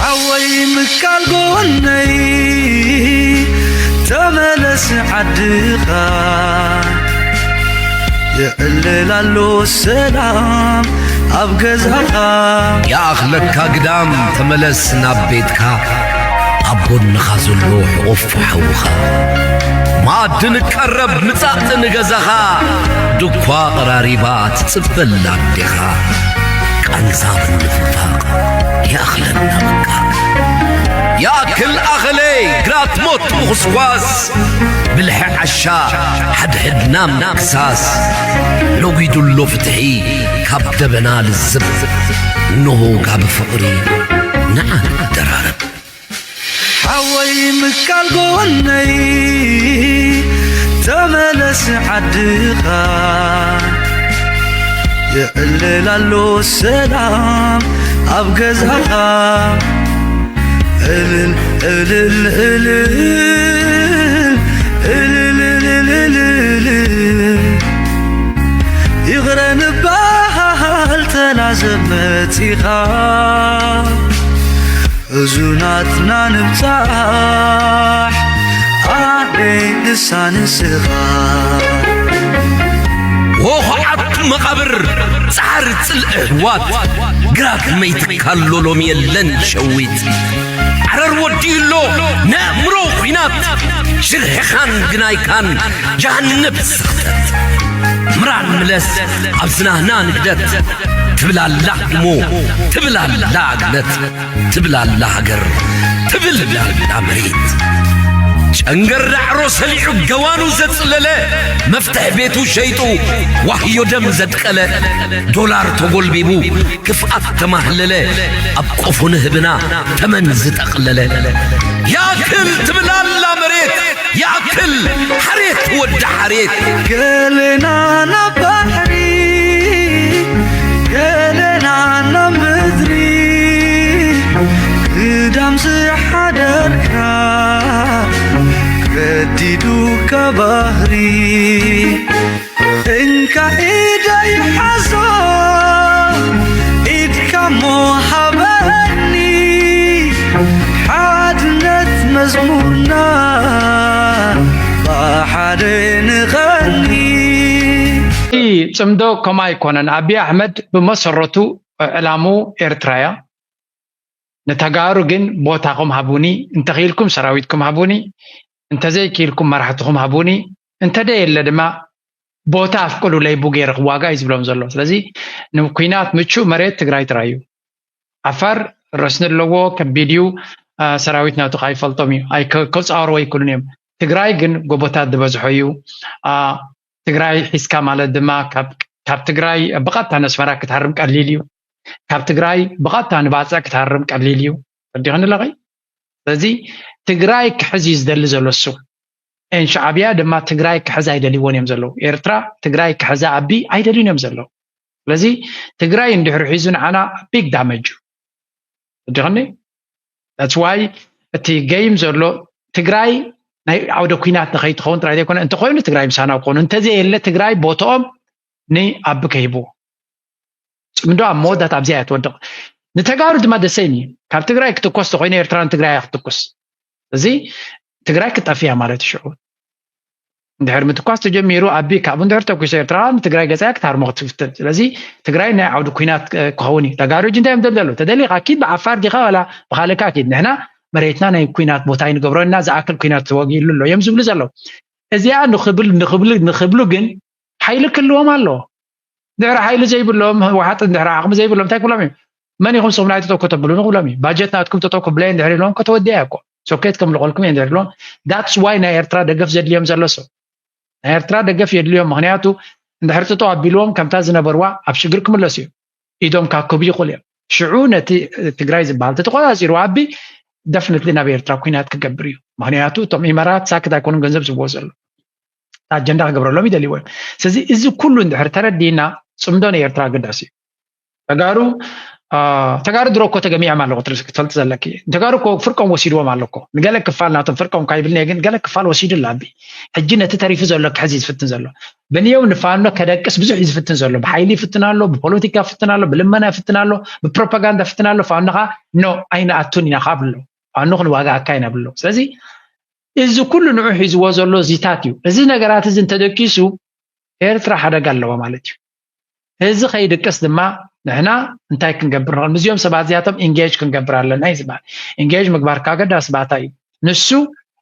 ሓወይ ምካል ጎነይ ተመለስ ዓድኻ፣ የዕልል ኣሎ ሰላም ኣብ ገዛኻ። ይኣኽለካ ግዳም ተመለስ ናብ ቤትካ፣ ኣብ ጎንኻ ዘሎ ሕቑፍ ሓውኻ። መኣዲ ንቀረብ ምጻእ ንገዛኻ፣ ድኳ ቐራሪባ ትጽበላ ኣዴኻ። ቃንዛ ምንፍፋቕ ይኣኽለና በቃ። ይኣክል ኣኸለ ግራት ሞት ምኹስኳስ፣ ብልሒ ዓሻ ሓድሕድና ምክሳስ። ነጒዱሎ ፍትሒ ካብ ደበና ልዝብ፣ እንሆ ጋቢ ፍቕሪ ንዓ ንደራረብ። ሓወይ ምካል ጎነይ ተመለስ ዓድኻ፣ የዕልል ኣሎ ሰላም ኣብ ገዛኻ። እልል እልል እልል እልል እልል እልል፣ ይቕረ ንበሃል ተላዘብ መጺኻ። ሕዙናትና ንብጻሕ ኣደይ ንሳ ንስኻ። ሆኾዓት መቓብር ጻዕሪ ጽልኢ ኣሕዋት፣ ግራት መይትካሎ ሎሚ የለን ሸዊት። ዓረር ወዲኡሎ ነእምሮ ኲናት፣ ሽርሕኻን ግናይካን ጀሃነብ ስኽተት። ምራን ምለስ ኣብ ዝናህና ንግደት፣ ትብል ኣላ እሞ ትብል ኣላ ኣግነት። ትብል ኣላ ሃገር፣ ትብል ኣላ መሬት። ጨንገር ዳዕሮ ሰሊዑ ገዋኑ ዘጽለለ፣ መፍትሕ ቤቱ ሸይጡ ዋህዮ ደም ዘድቀለ፣ ዶላር ተጎልቢቡ ክፍኣት ተማህለለ፣ ኣብ ቆፎ ንህብና ተመን ዝጠቕለለ። ያክል ትብል ኣላ መሬት፣ ያክል ሓሬት ወዲ ሓሬት። ገለና ናብ ባሕሪ፣ ገለና ናብ ምድሪ፣ ግዳም ዝሓደርካ ገዲዱካ ባህሪ። እንካ ኢደይ ሓዞ፣ ኢድካ እሞ ሃበኒ፣ ሓድነት መዝሙርና ብሓደ ንቐኒ። እቲ ጽምዶ ከምኡ ኣይኮነን። ኣብይ ኣሕመድ ብመሰረቱ ዕላምኡ ኤርትራ እያ። ንተጋሩ ግን ቦታኹም ሃቡኒ፣ እንተኽኢልኩም ሰራዊትኩም ሃቡኒ፣ እንተዘይክኢልኩም መራሕትኹም ሃቡኒ፣ እንተደየለ ድማ ቦታ ኣፍቅዱለይ፣ ቡ ገይረ ክዋጋእ እዩ ዝብሎም ዘሎ። ስለዚ ንኲናት ምቹእ መሬት ትግራይ ጥራይ እዩ። ዓፋር ረስኒ ኣለዎ፣ ከቢድ እዩ። አ፣ ሰራዊት ናቱ ከይፈልጦም እዩ። ኣይ፣ ከ-፣ ከጻወርዎ ኣይክእሉን እዮም። ትግራይ ግን ጎቦታት ዝበዝሖ እዩ። አ፣ ትግራይ ሒዝካ ማለት ድማ ካብ፣ ካብ ትግራይ ብቐጥታ ነስመራ ክትሃርም ቀሊል እዩ። ካብ ትግራይ ብቐጥታ ንባጽዕ ክትሃርም ቀሊል እዩ። ተረዲእኽኒ ኣለኺ? ስለዚ ትግራይ ክሕዝ እዩ ዝደሊ ዘሎ እሱ። ኤን ሻዕብያ ድማ ትግራይ ክሕዝ ኣይደልይዎን እዮም ዘለዉ። ኤርትራ ትግራይ ክሕዛ ኣቢ ኣይደልዩን እዮም ዘለዉ። ስለዚ ትግራይ እንድሕሪ ሒዙ ንዓና ቢግ ዳመጅ እዩ። ተረዲእኽኒ? That's why እቲ ገይም ዘሎ ትግራይ ናይ ዓውደ ኲናት ንኸይትኸውን ጥራይ ዘይኮነ፣ እንተኾይኑ ትግራይ ምሳና ክኾኑ፣ እንተዘየለ ትግራይ ቦትኦም ንኣቢ ከሂብዎ። ጽምዶ ኣብ መወዳእታ ኣብዚኣ እያ ትወድቕ። ንተጋሩ ድማ ደሰይም እዩ። ካብ ትግራይ ክትኮስ ተኾይነ ኤርትራ ንትግራይ እያ ክትኩስ። እዚ ትግራይ ክትጠፍእ እያ ማለት እዩ ሽዑ። እንድሕር ምትኳስ ተጀሚሩ ኣቢ ካብኡ እንድሕር ተኩሱ ኤርትራ ንትግራይ ገጻ እያ ክትሃርሞ ክትፍትን። ስለዚ ትግራይ ናይ ዓውዲ ኲናት ክ-፣ ክኸውን እዩ። ተጋሩ ሕጂ እንታይ እዮም ደልደሉ? ተደሊኻ ኪድ ብዓፋር ዲኻ ዋላ ብኻልእካ ኪድ። ንሕና መሬትና ናይ ኲናት ቦታ ኣይንገብሮ እና ዝኣክል ኲናት ተወጊእሉ ኣሎ እዮም ዝብሉ ዘለዉ። እዚኣ ንኽብል፣ ንኽብል፣ ንኽብሉ ግን ሓይሊ ክህልዎም ኣለዎ። ድሕሪ ሓይሊ ዘይብሎም፣ ህወሓት እንድሕሪ ዓቕሚ ዘይብሎም እንታይ ክብሎም እዩ? መን ኢኹም ንስኹም ናይ ተተኮ ተብሉ ንኽብሎም እዩ። ባጀት ናትኩም ተተኮ ብለይ እንድሕር ኢሎም ከተወዲያ እኮ። ሶኬት ከምልቆልኩም እየ እንድሕር ኢሎም። That's why ናይ ኤርትራ ደገፍ ዘድልዮም ዘሎ ሰብ። ናይ ኤርትራ ደገፍ የድልዮም። ምኽንያቱ እንድሕር ጠጠው ኣቢልዎም ከምታ ዝነበርዋ ኣብ ሽግር ክምለሱ እዮም። ኢዶም ካክቡ ይኽእሉ እዮም። ሽዑ ነቲ ትግራይ ዝበሃል ተተቆጻጺሩ ኣቢ ደፍነትሊ ናብ ኤርትራ ኩናት ክገብር እዩ። ምኽንያቱ እቶም ኢመራት ሳክት ኣይኮኑን ገንዘብ ዝብዎ ዘሎ። ኣጀንዳ ክገብረሎም ይደልይዎ እዮም። ስለዚ እዚ ኩሉ እንድሕር ተረዲእና ጽምዶ ንኤርትራ ኣገዳሲ እዩ። ተጋሩ ተጋሩ ድሮ እኮ ተገሚዖም ኣለዎ ክትፈልጥ ዘለኪ። ተጋሩ እኮ ፍርቆም ወሲድዎም ኣሎ እኮ። ንገለ ክፋል ናቶም ፍርቆም ካይብልኒ ግን ገለ ክፋል ወሲዱ ኣሎ ኣቢ። ሕጂ ነቲ ተሪፉ ዘሎ ክሕዝ እዩ ዝፍትን ዘሎ። ብንየው ንፋኖ ከደቅስ ብዙሕ እዩ ዝፍትን ዘሎ። ብሓይሊ ይፍትን ኣሎ፣ ብፖለቲካ ይፍትን ኣሎ፣ ብልመና ይፍትን ኣሎ፣ ብፕሮፓጋንዳ ይፍትን ኣሎ። ፋኖ ኸዓ ኖ ኣይንኣቱን ኢና ካብ ኣሎ ፋኖ ክንዋጋኣካ ኢና ብሎ። ስለዚ እዚ ኩሉ ንዑ ሒዝዎ ዘሎ ዚታት እዩ። እዚ ነገራት እዚ እንተደቂሱ ኤርትራ ሓደጋ ኣለዋ ማለት እዩ። እዚ ከይድቅስ ድማ ንሕና እንታይ ክንገብር ንኽእል? ምስዚኦም ሰባት እዚኣቶም ኢንጌጅ ክንገብር ኣለና እዩ ዝበሃል። ኢንጌጅ ምግባር ካብ ኣገዳሲ ባእታ እዩ። ንሱ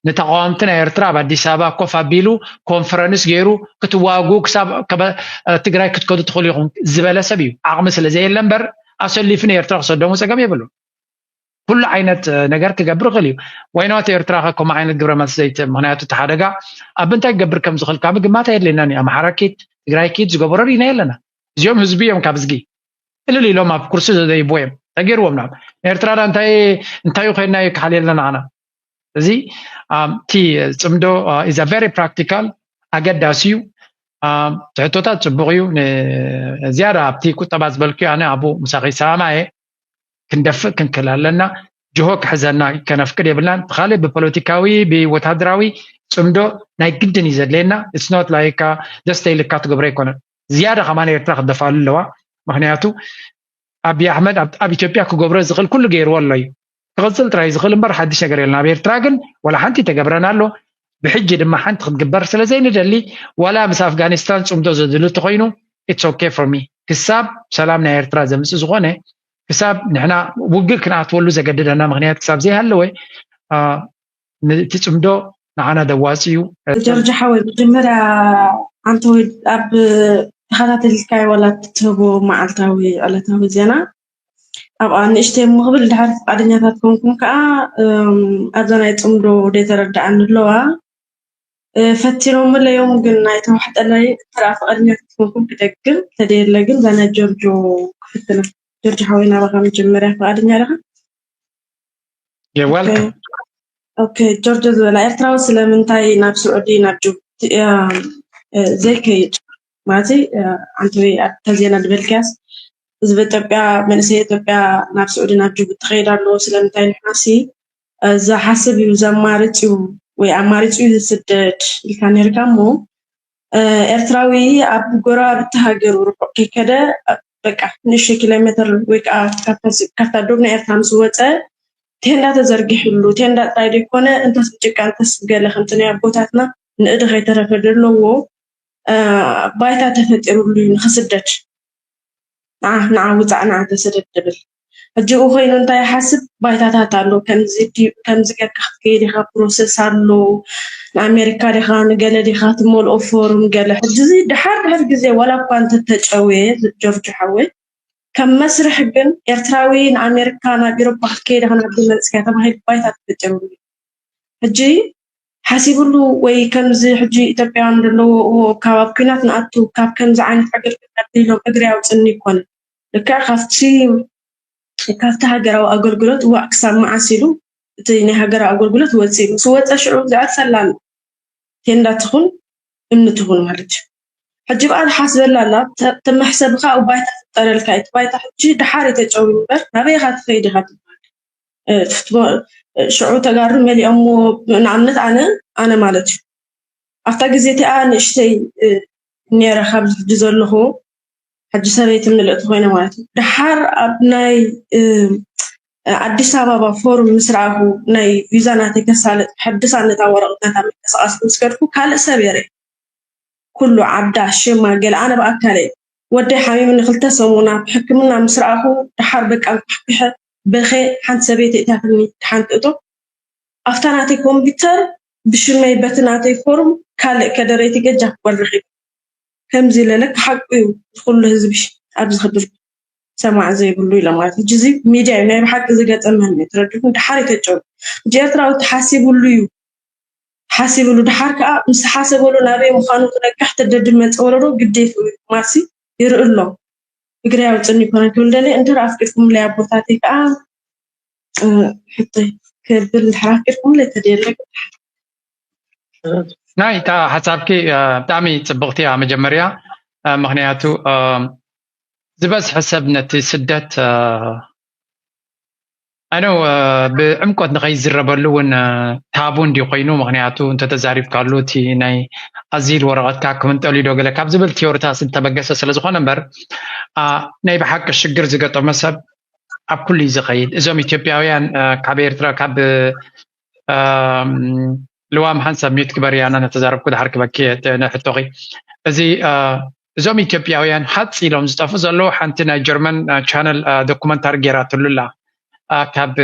ንተቃወምቲ ናይ ኤርትራ ኣብ ኣዲስ ኣበባ ኮፍ ኣቢሉ ኮንፈረንስ ገይሩ ክትዋግኡ ክሳብ ከበ- ትግራይ ክትከዱ ትኽእሉ ኢኹም ዝበለ ሰብ እዩ። ዓቕሚ ስለ ዘየለ እምበር ኣሰሊፉ ንኤርትራ ክሰዶም ጸገም የብሉን። ኩሉ ዓይነት ነገር ክገብር ይኽእል እዩ። ዋይኖት ኤርትራ ከ ከምኡ ዓይነት ግብረ መልሲ ዘይትህብ? ምክንያቱ እቲ ሓደጋ ኣብ እንታይ ክገብር ከም ዝኽእል ካብ ምግማት ኣየድልየናን እዩ። ኣምሓራ ኪድ ትግራይ ኪድ ዝገበሮ ርኢና የለና። እዚኦም ህዝቢ እዮም ካብ ዝጊ እልል ኢሎም ኣብ ኩርሲ ዘይቦ እዮም ተገይርዎም ናብ ኤርትራ ዳ እንታይ እንታይ ኮይና እዩ ክሓልየልና ንዓና። እዚ እቲ ፅምዶ is a very practical ኣገዳሲ እዩ። እቲ ሕቶታት ፅቡቅ እዩ። ዝያዳ ኣብቲ ቁጠባ ዝበልኩ ኣነ ኣብኡ ምሳኺ ሰማማየ ክንደፍእ ክንክእል ኣለና። ጅሆ ክሕዘና ከነፍቅድ የብልናን። ብካልእ ብፖለቲካዊ ብወታደራዊ ፅምዶ ናይ ግድን እዩ ዘድልየና። It's not like ደስተ ኢልካ ትገብሮ ኣይኮነን። ዝያዳ ከማን ኤርትራ ክትደፋሉ ኣለዋ። ምክንያቱ ኣቢ ኣሕመድ ኣብ ኢትዮጵያ ክገብሮ ዝኽእል ኩሉ ገይርዎ ኣሎ እዩ። ክቕፅል ጥራይ ዝኽእል እምበር ሓድሽ ነገር የለን። ኣብ ኤርትራ ግን ዋላ ሓንቲ ተገብረን ኣሎ። ብሕጂ ድማ ሓንቲ ክትግበር ስለ ዘይንደሊ ዋላ ምስ ኣፍጋኒስታን ፅምዶ ዘድሊ እንተኮይኑ it's okay for me። ክሳብ ሰላም ናይ ኤርትራ ዘምፅእ ዝኾነ ክሳብ ንሕና ውግእ ክንኣትወሉ ዘገድደና ምክንያት ክሳብ ዘይሃለወ እቲ ፅምዶ ንዓና ደዋፂ እዩ። ጀርጅ ሓወይ መጀመርያ ኣንተ ወይ ኣብ ተኸታተልካዮ ዋላ እትህቦ መዓልታዊ ዕለታዊ ዜና ኣብኣ ንእሽተይ እሞ ክብል ድሓር ፍቃደኛታት ኮንኩም ከዓ ኣብዛ ናይ ፅምዶ ደይተረድኣኒ ኣለዋ ፈቲኖምለዮም ግን ኣይተዋሕጠለይ እንተ ፍቃደኛታት ኮንኩም ክደግም ተደየለ ግን እዛ ናይ ጀርጆ ክፍትና ጀርጆ ሓወይ ናባካ መጀመርያ ፍቃደኛ ዲኻ You're welcome. ኦኬ ጆርጆ ዝበላ ኤርትራዊ ስለምንታይ ናብ ስዑዲ ናብ ጅቡቲ ዘይከይድ ማለት ኣንቲ ኣብታ ዜና ዝበልክያስ ህዝቢ ኢትዮጵያ መንእሰይ ኢትዮጵያ ናብ ስዑዲ ናብ ጅቡቲ ከይድ ኣለዎ ስለምንታይ ንሕናሲ ዝሓስብ እዩ ዘማርፅ እዩ ወይ ኣማሪፁ እዩ ዝስደድ ኢልካ ነርካ እሞ ኤርትራዊ ኣብ ጎረባብቲ ሃገሩ ርሑቕ ከይከደ በቃ ንእሽተይ ኪሎ ሜትር ወይ ከዓ ካብታ ዶብ ናይ ኤርትራ ምስ ወፀ ቴንዳ ተዘርጊሕሉ ቴንዳ ጥራይ ዘይኮነ እንተስ ብጭቃ እንተስ ብገለ ከምቲ ናይ ኣቦታትና ንእዲ ከይተረፈ ዘለዎ ባይታ ተፈጢሩሉ እዩ ንክስደድ ንዓ ንዓ ውፃእ ንዓ ተሰደድ ትብል ሕጂ ኡ ኮይኑ እንታይ ይሓስብ ባይታታት ኣሎ ከምዚ ጌርካ ክትከይድ ኢኻ ፕሮሰስ ኣሎ ንኣሜሪካ ዲኻ ንገለ ዲኻ ትመልኦ ፎርም ገለ ሕጂ እዚ ድሓር ድሕር ግዜ ዋላ እኳ እንተተጨውየ ጆርጆ ሓወይ ከም መስርሕ ግን ኤርትራዊ ንኣሜሪካ ናብ ኢሮፓ ክትከይድ ኢኻ ናብ መፅካ ተባሂሉ ባይታ ተፈጢሩሉ ሕጂ ሓሲብሉ ወይ ከምዚ ሕጂ ኢትዮጵያውያን ዘለውዎ ካብ ኣብ ኲናት ንኣቱ ካብ ከምዚ ዓይነት ዕግርግር ነቢሎም እግሪ ኣውፅኒ ይኮነ ልክዕ ካብቲ ካብቲ ሃገራዊ ኣገልግሎት ዋዕ ክሳብ መዓስ ኢሉ እቲ ናይ ሃገራዊ ኣገልግሎት ወፂኡ ምስ ወፀ ሽዑ ዝዕርፈላ ኣሎ ቴንዳ ትኹን እምኒ ትኹን ማለት እዩ ሕጂ በኣል ሓስበላ ኣላ ተመሕሰብካ ኣብ ባይታ ትጠረልካ እቲ ባይታ ሕጂ ድሓር ተጨው እምበር ናበይ ኢኻ ትኸይድ ኢኻ ትበሃል ሽዑ ተጋሩ መሊኦሞ ንኣብነት ኣነ ኣነ ማለት እዩ ኣብታ ግዜ እቲኣ ንእሽተይ ነረ ካብ ዝሕጂ ዘለኹ ሕጂ ሰበይቲ ምልእቲ ኮይነ ማለት እዩ ድሓር ኣብ ናይ ኣዲስ ኣበባ ፎርም ምስ ረኣኹ ናይ ቪዛ ናተይ ከሳልጥ ሕድሳ ነታ ወረቕት ናታ ምንቅስቃስ ምስ ከድኩ ካልእ ሰብ የረ ኩሉ ዓዳ ሽማ ገለ ኣነ ብኣካለ ወደይ ሓሚሙኒ ክልተ ሰሙን ኣብ ሕክምና ምስ ረኣኹ ደሓር በቃ ኣንኳሕኲሐ በኸ ሓንቲ ሰበይቲ እታትኒ ደሓን ትእቶ ኣብታ ናተይ ኮምፒተር ብሽመይ በቲ ናተይ ፎርም ካልእ ከደረይቲ ገጃ ክበል ረኺቡ ከምዚ ኢለ ለካ ሓቁ እዩ ዝኩሉ ህዝቢ ኣብዚ ክብል ሰማዕ ዘይብሉ ኢለ ማለት ሕጂ እዚ ሚድያ እዩ ናይ ብሓቂ ዝገጠመኒ እዩ ተረዲኹም ደሓር ይተጨው ሕጂ ኤርትራዊ ተሓሲብሉ እዩ ሓሲብሉ ደሓር ከዓ ምስ ሓሰበሉ ናበይ ምዃኑ ክነቅሕ ተደድብ መፀ ወለዶ ግዴትኡ እዩ ማሲ ይርኢ ኣሎ እግሪ ኣውፅኒ ይኮነን ክብል ደለ እንድር ኣፍቂድኩምለይ ኣቦታተይ ከዓ ሕቶይ ክብል እንድሕር ኣፍቂድኩምለይ ተደለ ናይ እታ ሓሳብኪ ብጣዕሚ ፅብቅቲ እያ መጀመርያ ምክንያቱ ዝበዝሐ ሰብ ነቲ ስደት ኣነው ብዕምቆት ንኸይዝረበሉ እውን ታቡ እንዲ ኮይኑ፣ ምክንያቱ እንተተዛሪብካሉ እቲ ናይ ኣዚል ወረቐትካ ክምንጠሉ ዶ ገለ ካብ ዝብል ቲዮሪታት ዝተበገሰ ስለዝኾነ እምበር፣ ናይ ብሓቂ ሽግር ዝገጠመ ሰብ ኣብ ኩሉ እዩ ዝኸይድ። እዞም ኢትዮጵያውያን ካብ ኤርትራ ካብ ልዋም ሓንሳብ ሚዩት ግበሪ ኣነ ነተዛረብኩ ድሓር ክበኪ ንሕቶኺ እዚ እዞም ኢትዮጵያውያን ሃፅ ኢሎም ዝጠፉ ዘለዉ ሓንቲ ናይ ጀርመን ቻነል ዶኩመንታሪ ገይራትሉ ኣላ። ካብ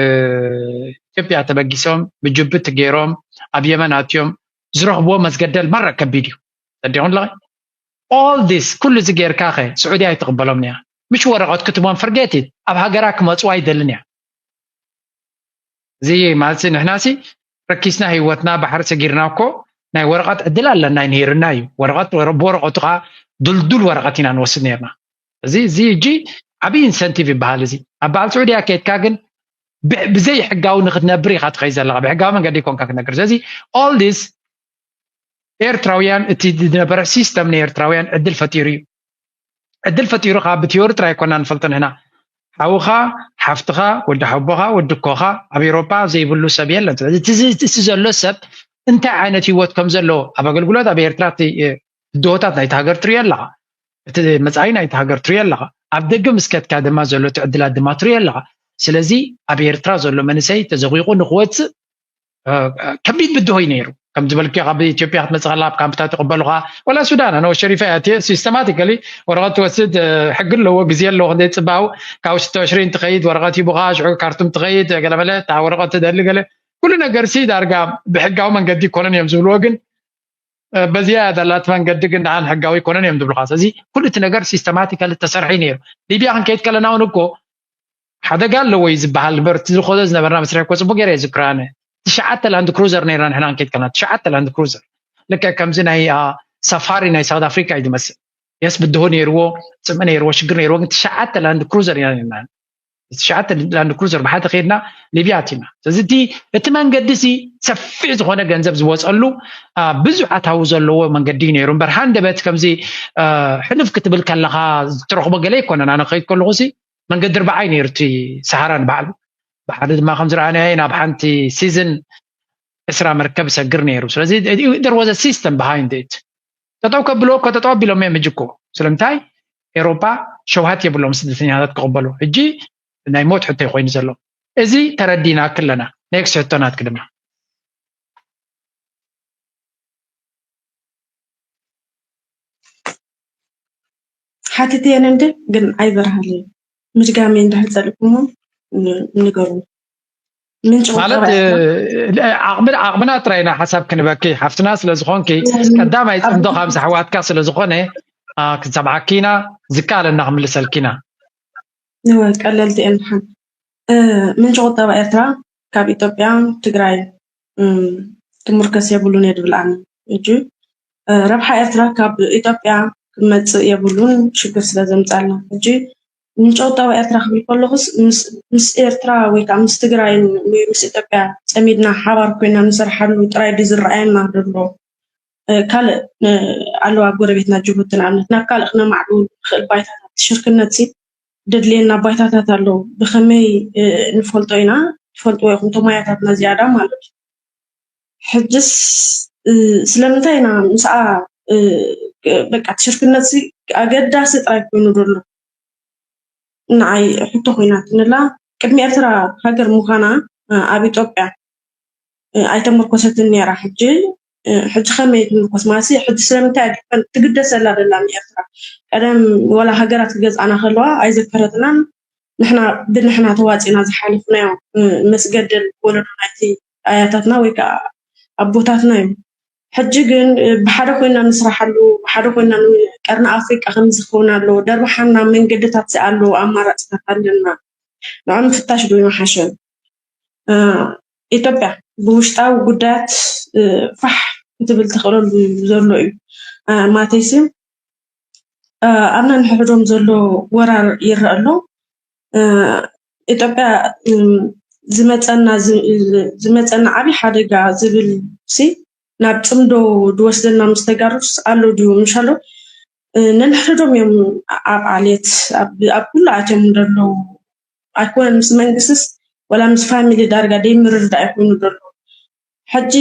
ኢትዮጵያ ተበጊሶም ብጅብቲ ገይሮም ኣብ የመን ኣትዮም ዝረኽብዎ መስገደል ማራ ከቢድ እዩ። ጸዲቑ ኣለኺ all this ኩሉ እዚ ጌርካ ኸ ስዑድያ ኣይትቕበሎም እያ። ምሽ ወረቐት ክትቦም ፍርጌት ኣብ ሃገራ ክመፅዋ ኣይደልን እያ። እዚ ማለት ንሕናሲ ረኪስና ህይወትና ባሕሪ ሰጊርና እኮ ናይ ወረቐት ዕድል ኣለና ነይርና እዩ። ወረቐት ብወረቐቱ ከዓ ድልዱል ወረቐት ኢና ንወስድ ነርና። እዚ እዚ እጂ ዓብዪ ኢንሰንቲቭ ይበሃል። እዚ ኣብ በዓል ስዑድያ ከድካ ግን ብዘይ ሕጋዊ ንክትነብር ኢካ ትኸይ ዘለካ ብሕጋዊ መንገዲ ይኮንካ ክትነግር። ስለዚ all this ኤርትራውያን እቲ ዝነበረ ሲስተም ንኤርትራውያን ዕድል ፈጢሩ እዩ። ዕድል ፈጢሩ ከዓ ብቲዮሪ ጥራይ ኮና ንፈልጦ ንሕና ሓውኻ ሓፍትኻ ወዲ ሓቦኻ ወዲ ኮኻ ኣብ ኤሮፓ ዘይብሉ ሰብ የለን። ስለዚ እቲ ዘሎ ሰብ እንታይ ዓይነት ህይወት ከም ዘለዎ ኣብ ኣገልግሎት ኣብ ኤርትራ ድሆታት ናይቲ ሃገር ትሪኦ ኣለኻ። እቲ መፃኢ ናይቲ ሃገር ትሪኦ ኣለኻ። ኣብ ደገ ምስ ከድካ ድማ ዘሎ እቲ ዕድላት ድማ ትሪኦ ኣለኻ። ስለዚ ኣብ ኤርትራ ዘሎ መንእሰይ ተዘቂቑ ንክወፅእ ከቢድ ብድሆ እዩ ነይሩ። ከም ዝበልክዮ ካብ ኢትዮጵያ ክትመፅእ ከላ ኣብ ካምፕታት ይቕበሉኻ። ወላ ሱዳን ኣነ ወሸሪፈ እያ እትየ ሲስተማቲካሊ ወረቐት ትወስድ ሕጊ ኣለዎ ግዜ ኣለዎ ክንደይ ፅባው ካብ ሽቶ ሽሪ እንትኸይድ ወረቐት ሂቡኻ ሽዑ ካርቱም ትኸይድ ገለመለ እታ ወረቐት ትደሊ ገለ ኩሉ ነገር ሲ ዳርጋ ብሕጋዊ መንገዲ ይኮነን እዮም ዝብልዎ ግን በዚያ ያዳላት መንገዲ ግን ደሓን ሕጋዊ ኣይኮነን እዮም ዝብሉካ። ስለዚ ኩሉ እቲ ነገር ሲስተማቲካሊ ተሰርሒ ነይሩ። ሊብያ ክንከይድ ከለና እውን እኮ ሓደጋ ኣለዎ እዩ ዝበሃል እምበር እቲ ዝኮዶ ዝነበርና መስርሒ እኮ ፅቡቅ ገይረ ይዝክሮ ኣነ። ትሽዓተ ላንድ ክሩዘር ነይርና ንሕና ክንከይድ ከለና ትሽዓተ ላንድ ክሩዘር ልክዕ ከምዚ ናይ ሳፋሪ ናይ ሳውት ኣፍሪካ እዩ ዝመስል። የስ ብድሆ ነይርዎ፣ ፅምኢ ነይርዎ፣ ሽግር ነይርዎ ግን ትሽዓተ ላንድ ክሩዘር ኢና ነርና። ትሽዓተ ላንድ ክሩዘር ብሓደ ከይድና ሊብያ ኣቲና። ስለዚ እቲ እቲ መንገዲ ሲ ሰፊሕ ዝኾነ ገንዘብ ዝወፀሉ ብዙሕ ኣታዊ ዘለዎ መንገዲ እዩ ነይሩ እምበር ሃንደበት ከምዚ ሕልፍ ክትብል ከለኻ ትረኽቦ ገለ ኣይኮነን። ኣነ ከይድ ከለኹ ሲ መንገዲ ርብዓይ ነይሩ እቲ ሰሃራ ንባዕሉ ብሓደ ድማ ከም ዝረኣናዮ ናብ ሓንቲ ሲዝን ዕስራ መርከብ ይሰግር ነይሩ። ስለዚ there was a system behind it። ጠጠው ከብልዎ እኮ ጠጠው ኣቢሎም እዮም ሕጂ እኮ። ስለምንታይ ኤሮፓ ሸውሃት የብሎም ስደተኛታት ክቕበሉ። ሕጂ ናይ ሞት ሕቶ ኮይኑ ዘሎ። እዚ ተረዲና ክለና ኔክስት ሕቶ ናትክ ድማ ሓቲተየን እንደ ግን ኣይበርሃለይ ምድጋመይ እንዳሕፀልኩሞ ንገሩ ማለት ዓቕምና ጥራይ ኢና ሓሳብ ክንበኪ ሓፍትና ስለዝኾንኪ ቀዳማይ ፅምዶ ካብ ዝሓዋትካ ስለዝኾነ ክንሰምዓኪ ኢና ዝከኣለና ክምልሰልኪ ኢና ቀለልቲ እየን ሓን ምንጭ ቁጠባ ኤርትራ ካብ ኢትዮጵያ ትግራይ ትምርከስ የብሉን እየ ድብል ኣነ ሕጂ ረብሓ ኤርትራ ካብ ኢትዮጵያ ክመፅእ የብሉን ሽግር ስለ ዘምፃልና ሕጂ ምንጭ ቁጠባ ኤርትራ ክብል ከለኹስ ምስ ኤርትራ ወይ ከዓ ምስ ትግራይን ወይ ምስ ኢትዮጵያ ፀሚድና ሓባር ኮይና ንሰርሓሉ ጥራይ ድዩ ዝረኣየና ዘሎ ካልእ ኣለዋ ኣብ ጎረቤትና ጅቡቲ ንኣብነት ናብ ካልእ ክነማዕብሉ ንኽእል ባይታታት ሽርክነት ሲ ደድልየና ባይታታት ኣለዉ ብኸመይ ንፈልጦ ኢና ትፈልጥዎ ኢኹም ተሞያታትና ዝያዳ ማለት እዩ ሕጅስ ስለምንታይ ኢና ምስኣ በቃ ሽርክነት ሲ ኣገዳሲ ጥራይ ኮይኑ ዘሎ ንዓይ ሕቶ ኮይናትንላ ቅድሚ ኤርትራ ሃገር ምዃና ኣብ ኢትዮጵያ ኣይተመርኮሰትን ነይራ ሕጂ ሕጂ ከመይ ትምርኮስ ማለት ሕጂ ስለምንታይ ትግደሰላ ደላ ንኤርትራ ቀደም ወላ ሃገራት ክገዝኣና ከለዋ ኣይዘከረትናን ንሕና ብንሕና ተዋፂና ዝሓለፍናዮ መስገደል ወለዶ ናይቲ ኣያታትና ወይ ከዓ ኣቦታትና እዩ ሕጂ ግን ብሓደ ኮይና ንስራሓሉ ብሓደ ኮይና ቀርኒ ኣፍሪቃ ከምዚ ክኸውን ኣለዎ ደርብሓና መንገድታት ኣለዎ ኣማራፅታት ኣለና ንዖም ፍታሽ ዶ ይመሓሸ ኢትዮጵያ ብውሽጣዊ ጉዳያት ፋሕ ክትብል ትኽእለሉ ዘሎ እዩ ማተይሲ ኣብ ነንሕድሕዶም ዘሎ ወራር ይረአ ኣሎ ኢትዮጵያ ዝመፀና ዝመፀና ዓብዪ ሓደጋ ዝብል ሲ ናብ ፅምዶ ዝወስደና ምስ ተጋሩስ ኣሎ ድዩ ምሻሎ ነንሕድዶም እዮም ኣብ ዓሌት ኣብ ኩሉ ኣትዮም ዘለዉ ኣይኮነን ምስ መንግስትስ ወላ ምስ ፋሚሊ ዳርጋ ደይምርድዳእ ኣይኮይኑ ዘለዉ። ሕጂ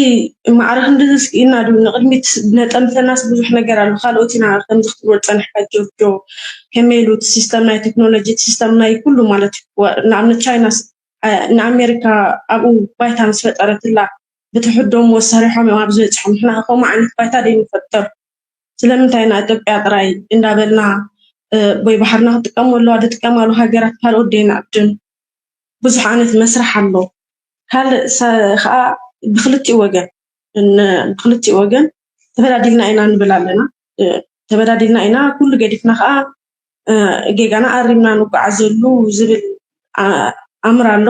ማዕረ ክንድዚ ስኢልና ድዩ ንቕድሚት ነጠንፈናስ ብዙሕ ነገር ኣሎ። ካልኦት ኢና ከምዚ ክትብሎ ዝፀናሕካ ጆርጆ ከመይ ኢሉ እቲ ሲስተም ናይ ቴክኖሎጂ እቲ ሲስተም ናይ ኩሉ ማለት እዩ። ንኣብነት ቻይና ንኣሜሪካ ኣብኡ ባይታ ምስ ፈጠረትላ ብትሕዶም ወሰሪሖም እዮም ኣብዚ በፂሖም። ንሕና ከምኡ ዓይነት ባይታ ደይንፈጥር ስለምንታይ ኢና ኢትዮጵያ ጥራይ እንዳበልና ወይ ባሕርና ክጥቀሙ ኣለዋ ዝጥቀማሉ ሃገራት ካልኦት ደይንዕድም? ብዙሕ ዓይነት መስርሕ ኣሎ። ካልእ ከዓ ብክልቲኡ ወገን ብክልቲኡ ወገን ተበዳዲልና ኢና ንብል ኣለና። ተበዳዲልና ኢና ኩሉ ገዲፍና ከዓ ጌጋና ኣሪምና ንጓዓዘሉ ዝብል ኣምር ኣሎ።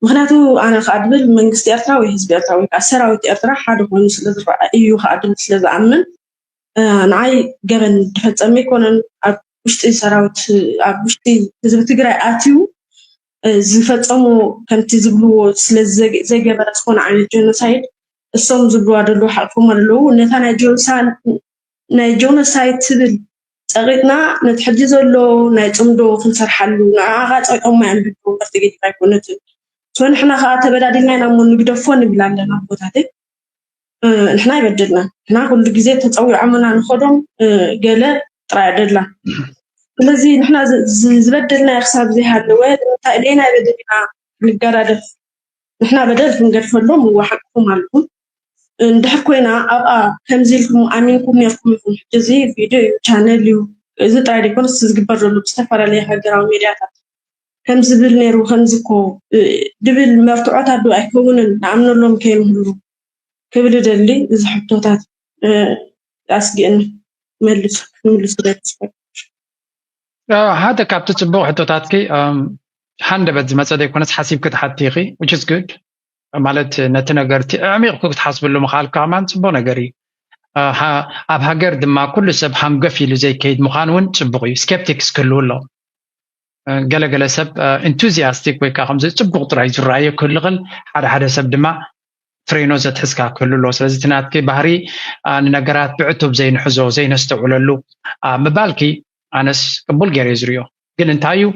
ምክንያቱ ኣነ ከዓ ድብል መንግስቲ ኤርትራ ወይ ህዝቢ ኤርትራ ወይ ከዓ ሰራዊት ኤርትራ ሓደ ኮይኑ ስለዝረአ እዩ ከዓ ድብል ስለዝኣምን ንዓይ ገበን ዝፈጸመ ኣይኮነን። ኣብ ውሽጢ ሰራዊት ኣብ ውሽጢ ህዝቢ ትግራይ ኣትዩ ዝፈጸሞ ከምቲ ዝብልዎ ስለ ዘይገበረ ዝኾነ ዓይነት ጀኖሳይድ እሶም ዝብልዋ ዘለዉ ሓልፎም ኣለዉ። ነታ ናይ ጀኖሳይድ ትብል ጸቂጥና ነቲ ሕጂ ዘሎ ናይ ጽምዶ ክንሰርሓሉ ንዓኻ ጸቂጦማ እዮም ዝብሉ እምበር ተገዲፍ ኣይኮነትን። ንሕና ከዓ ተበዳዲልና ኢና እሞ ንግደፎ ንብል ኣለና ኣቦታተይ። ንሕና ኣይበደልናን። ንሕና ኩሉ ግዜ ተጸዊዖምና ንኸዶም ገለ ጥራይ ኣይደላን። ስለዚ ንሕና ዝበደልናዮ ክሳብ ዘይሃለወ ንምንታይ ደይናይ በደል ኢና ንገዳደፍ? ንሕና በደል ክንገድፈሎም እወ ሓቅኹም ኣለኹም። እንድሕር ኮይና ኣብኣ ከምዚ ኢልኩም ኣሚንኩም ነርኩም ኢኹም። ሕጂ እዚ ቪድዮ እዩ፣ ቻነል እዩ። እዚ ጥራይ ደይኮነስ ዝግበር ዘሎ ብዝተፈላለየ ሃገራዊ ሚድያታት ከም ዝብል ነይሩ ከምዚ እኮ ድብል መርትዖታት ዶ ኣይከውንን ንኣምነሎም ከይንህሉ ክብል ደሊ እዚ ሕቶታት ኣስጊእኒ መልሱ ክምልሱ ደሊ ዝፈ ሓደ ካብቲ ፅቡቅ ሕቶታትኪ ሃንደበት ዝመፀ ዘይኮነስ ሓሲብኪ ትሓቲ ኢኺ which is good ማለት ነቲ ነገርቲ ኣዕሚቕኩ ክትሓስብሉ ምኽኣል ከማን ፅቡቅ ነገር እዩ ኣብ ሃገር ድማ ኩሉ ሰብ ሃንገፍ ኢሉ ዘይከይድ ምዃን እውን ፅቡቅ እዩ skeptics ክህልው ኣለዎ ገለገለ ሰብ enthusiastic ወይ ከዓ ከምዚ ፅቡቅ ጥራይ ዝረኣዮ ክህሉ ክል ሓደ ሓደ ሰብ ድማ ፍሬኖ ዘትሕዝካ ክህሉ ኣለዎ ስለዚ እቲ ናትኪ ባህሪ ንነገራት ብዕቱብ ዘይንሕዞ ዘይነስተውዕለሉ ምባልኪ ኣነስ ቅቡል ገይረ ዝርዮ ግን እንታይ እዩ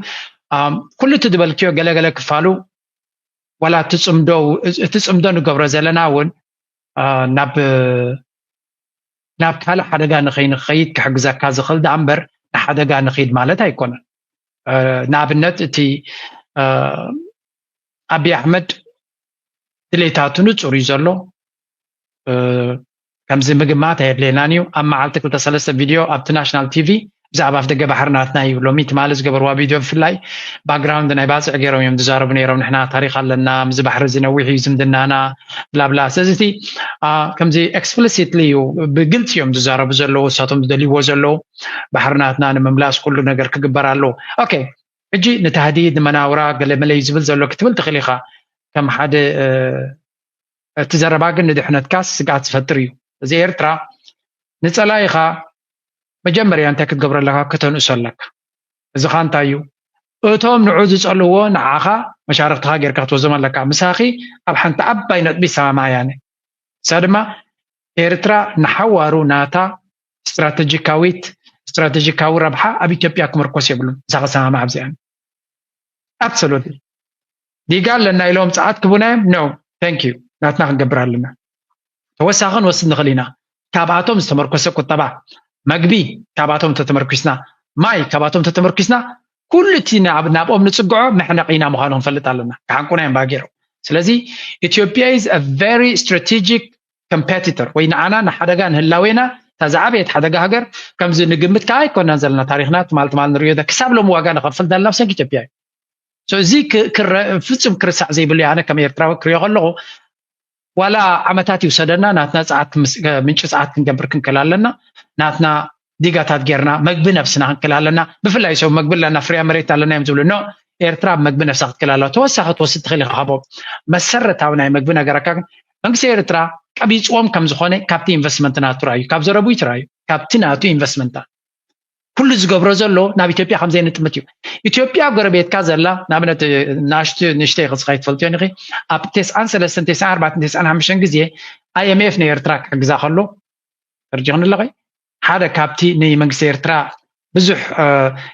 ኩሉ እቲ ዝበልክዮ ገለገለ ክፋሉ ዋላ እቲ ፅምዶ እቲ ፅምዶ ንገብሮ ዘለና እውን ናብ ናብ ካልእ ሓደጋ ንኸይንኸይድ ክሕግዘካ ዝኽእል ደኣ እምበር ንሓደጋ ንኽይድ ማለት ኣይኮነን። ንኣብነት እቲ ኣብይ ኣሕመድ ድሌታቱ ንፁር እዩ ዘሎ። ከምዚ ምግማት ኣየድልየናን እዩ። ኣብ መዓልቲ ክልተ ሰለስተ ቪድዮ ኣብቲ ናሽናል ቲቪ ብዛዕባ ኣፍደገ ባሕሪ ናትና እዩ ሎሚ ትማሊ ዝገበርዋ ቪድዮ ብፍላይ ባክግራውንድ ናይ ባፅዕ ገይሮም እዮም ዝዛረቡ ነይሮም ንሕና ታሪክ ኣለና ምዚ ባሕሪ እዚ ነዊሕ እዩ ዝምድናና ብላብላ ስለዚ እቲ ከምዚ explicitly እዩ ብግልፂ እዮም ዝዛረቡ ዘለዉ እሳቶም ዝደልይዎ ዘለዉ ባሕሪ ናትና ንምምላስ ኩሉ ነገር ክግበር ኣለዎ okay ሕጂ ንታህዲድ ንመናውራ ገለመለ እዩ ዝብል ዘሎ ክትብል ትኽእል ኢኻ ከም ሓደ እቲ ዘረባ ግን ንድሕነትካ ስግኣት ዝፈጥር እዩ እዚ ኤርትራ ንፀላኢኻ መጀመርያ እንታይ ክትገብሮ ኣለካ ከተንእሶ ኣለካ እዚ ኻ እንታይ እዩ እቶም ንዑ ዝፀልዎ ንዓኻ መሻርክትኻ ጌርካ ክትወዞም ኣለካ ምሳኺ ኣብ ሓንቲ ዓባይ ነጥቢ ይሰማማዕ እያ እሳ ድማ ኤርትራ ንሓዋሩ ናታ ስትራተጂካዊት ስትራተጂካዊ ረብሓ ኣብ ኢትዮጵያ ክምርኮስ የብሉን እዛ ክሰማማዕ ኣብዚኣ absolutely ዲጋ ኣለና ኢሎም ፀዓት ክቡና እዮም no thank you ናትና ክንገብር ኣለና ተወሳኺ ንወስድ ንኽእል ኢና ካብኣቶም ዝተመርኮሰ ቁጠባ መግቢ ካብኣቶም ተተመርኪስና ማይ ካብኣቶም ተተመርኪስና ኩሉ እቲ ናብኦም ንፅግዖ መሕነቒ ኢና ምዃኑ ክንፈልጥ ኣለና ክሓንቁና እዮም ባጌሮም ስለዚ ኢትዮጵያ is a very strategic competitor ወይ ንዓና ንሓደጋ ንህላዌና እታ ዝዓበየት ሓደጋ ሃገር ከምዚ ንግምት ከዓ ኣይኮናን ዘለና ታሪክና ትማል ትማል ንሪዮ ክሳብ ሎም ዋጋ ንኸፍል ዘለና ብሰንኪ ኢትዮጵያ እዩ እዚ ፍፁም ክርሳዕ ዘይብሉ ኣነ ከም ኤርትራዊ ክሪኦ ከለኹ ዋላ ዓመታት ይውሰደና ናትና ፀዓት ምንጪ ፀዓት ክንገብር ክንክእል ኣለና ናትና ዲጋታት ጌርና መግቢ ነብስና ክንክእል ኣለና ብፍላይ ሰብ መግቢ ኣለና ፍርያ መሬት ኣለና እዮም ዝብሉ ኖ ኤርትራ መግቢ ነብሳ ክትክእል ኣለዋ ተወሳኺ ትወስድ ትኽእል ኢኻ ካብኦም መሰረታዊ ናይ መግቢ ነገረካ ግን መንግስቲ ኤርትራ ቀቢፅዎም ከም ዝኾነ ካብቲ ኢንቨስትመንት ናቱ ራእዩ ካብ ዘረቡ ይትራእዩ ካብቲ ናቱ ኢንቨስትመንታ ኩሉ ዝገብሮ ዘሎ ናብ ኢትዮጵያ ከም ዘይንጥምት እዩ ኢትዮጵያ ጎረቤትካ ዘላ ንኣብነት ናሽቱ ንሽተይ ክስኻ ይትፈልጥዮ ንኺ ኣብ ተስዓን ሰለስተን ተስዓን ኣርባዕተን ተስዓን ሓሙሽተን ግዜ ኣይኤምኤፍ ንኤርትራ ክሕግዛ ከሎ ተርጂኽኒ ኣለኸ ሓደ ካብቲ ንመንግስቲ ኤርትራ ብዙሕ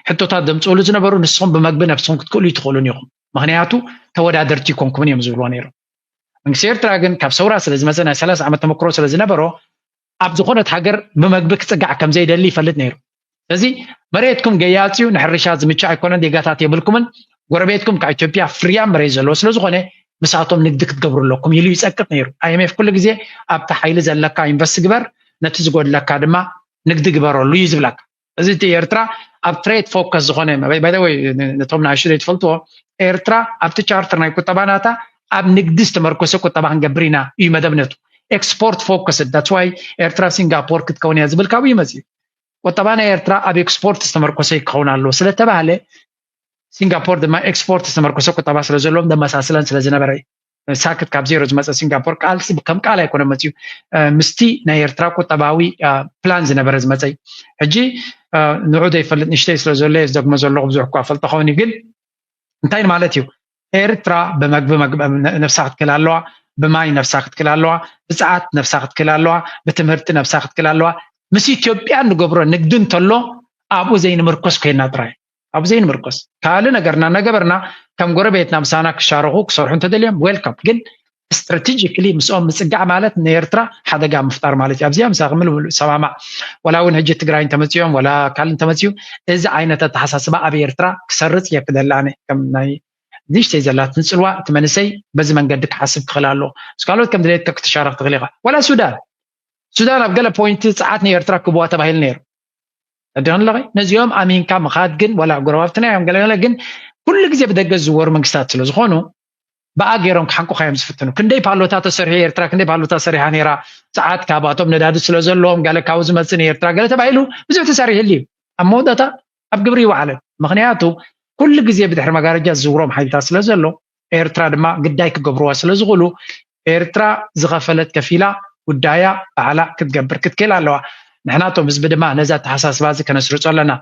ሕቶታት ዘምፅእሉ ዝነበሩ፣ ንስኹም ብመግቢ ነብስኹም ክትክእሉ ይትኽእሉን ኢኹም፣ ምክንያቱ ተወዳደርቲ ይኮንኩምን እዮም ዝብልዎ ነይሮም። መንግስቲ ኤርትራ ግን ካብ ሰውራ ስለ ዝመፀ፣ ናይ ሰላሳ ዓመት ተመክሮ ስለ ዝነበሮ፣ ኣብ ዝኾነት ሃገር ብመግቢ ክፅጋዕ ከም ዘይደሊ ይፈልጥ ነይሩ። ስለዚ መሬትኩም ገያፅዩ፣ ንሕርሻ ዝምቹ ኣይኮነን፣ ዴጋታት የብልኩምን፣ ጎረቤትኩም ካብ ኢትዮጵያ ፍርያም መሬት ዘለዎ ስለ ዝኾነ፣ ምሳቶም ንግዲ ክትገብሩ ኣለኩም ኢሉ ይፀቅጥ ነይሩ። ኣይኤምኤፍ ኩሉ ግዜ ኣብቲ ሓይሊ ዘለካ ኢንቨስት ግበር፣ ነቲ ዝጎድለካ ድማ ንግዲ ግበረሉ እዩ ዝብለካ። እዚ እቲ ኤርትራ ኣብ ትሬድ ፎከስ ዝኾነ፣ ባይ ዘ ወይ፣ ነቶም ንኣሽቱ ዘይትፈልጥዎ፣ ኤርትራ ኣብቲ ቻርተር ናይ ቁጠባ ናታ ኣብ ንግዲ ዝተመርኮሰ ቁጠባ ክንገብር ኢና እዩ መደብ ነቱ። ኤክስፖርት ፎከስ፣ that's why ኤርትራ ሲንጋፖር ክትከውን እያ ዝብል ካብኡ ይመፅእ። ቁጠባ ናይ ኤርትራ ኣብ ኤክስፖርት ዝተመርኮሰ ክኸውን ኣለዎ ስለተባህለ፣ ሲንጋፖር ድማ ኤክስፖርት ዝተመርኮሰ ቁጠባ ስለ ዘለዎም ዘመሳስለን ስለ ዝነበረ እዩ። ሳክት ካብ ዜሮ ዝመፀ ሲንጋፖር ቃልሲ ከም ቃል ኣይኮነ መፅዩ፣ ምስቲ ናይ ኤርትራ ቁጠባዊ ፕላን ዝነበረ ዝመፀ እዩ። ሕጂ ንዑ ዘይፈልጥ ንሽተይ ስለ ዘሎ እየ ዝደግሞ ዘለኹ፣ ብዙሕ እኳ ፈልጦ ኸውን እዩ፣ ግን እንታይ ማለት እዩ? ኤርትራ ብመግቢ ነፍሳ ክትክእል ኣለዋ፣ ብማይ ነፍሳ ክትክእል ኣለዋ፣ ብፀዓት ነፍሳ ክትክእል ኣለዋ፣ ብትምህርቲ ነፍሳ ክትክእል ኣለዋ። ምስ ኢትዮጵያ እንገብሮ ንግዲ እንተሎ ኣብኡ ዘይንምርኮስ ኮይና ጥራይ፣ ኣብኡ ዘይንምርኮስ። ካልእ ነገርና እናገበርና ከም ጎረቤትና ምሳና ክሻረኹ ክሰርሑ እንተደልዮም ዌልካም። ግን ስትራቴጂክሊ ምስኦም ምፅጋዕ ማለት ንኤርትራ ሓደጋ ምፍጣር ማለት እዩ። ኣብዚኣ ምሳኺ ምሉእ ምሉእ ሰማማዕ። ወላ እውን ሕጂ ትግራይ እንተመፅኦም ወላ ካልእ እንተመፅኡ፣ እዚ ዓይነት ኣተሓሳስባ ኣብ ኤርትራ ክሰርፅ እየ ክደሊ ኣነ። ከም ናይ ንእሽተይ ዘላትን ፅልዋ እቲ መንእሰይ በዚ መንገዲ ክሓስብ ክኽእል ኣለዎ። ምስ ካልኦት ከም ድሌትካ ክትሻረኽ ትኽእል ኢኻ። ወላ ሱዳን፣ ሱዳን ኣብ ገለ ፖይንት ፀዓት ንኤርትራ ክህብዋ ተባሂሉ ነይሩ። ተደንለኸ ነዚኦም ኣሚንካ ምኻድ ግን፣ ወላ ጎረባብትና እዮም ገለ ገለ፣ ግን ኩሉ ግዜ ብደገ ዝዝወሩ መንግስታት ስለ ዝኾኑ፣ ብኣ ገይሮም ክሓንቁኻ እዮም ዝፍትኑ። ክንደይ ፓሎታት ተሰሪሑ ኤርትራ፣ ክንደይ ፓሎታት ሰሪሓ ነይራ። ሰዓት ካብኣቶም ነዳዲ ስለ ዘለዎም፣ ገለ ካብኡ ዝመጽእ ንኤርትራ ገለ ተባሂሉ ብዙሕ ተሰሪሕሉ እዩ። ኣብ መወዳእታ ኣብ ግብሪ ይወዓለን። ምኽንያቱ ኩሉ ግዜ ብድሕሪ መጋረጃ ዝዝውሮም ሓይልታት ስለ ዘሎ፣ ኤርትራ ድማ ግዳይ ክገብርዋ ስለ ዝኽእሉ፣ ኤርትራ ዝኸፈለት ከፊላ ጉዳያ ባዕላ ክትገብር ክትክእል ኣለዋ። ንሕና እቶም ህዝቢ ድማ ነዚ ኣተሓሳስባ እዚ ከነስርጾ ኣለና።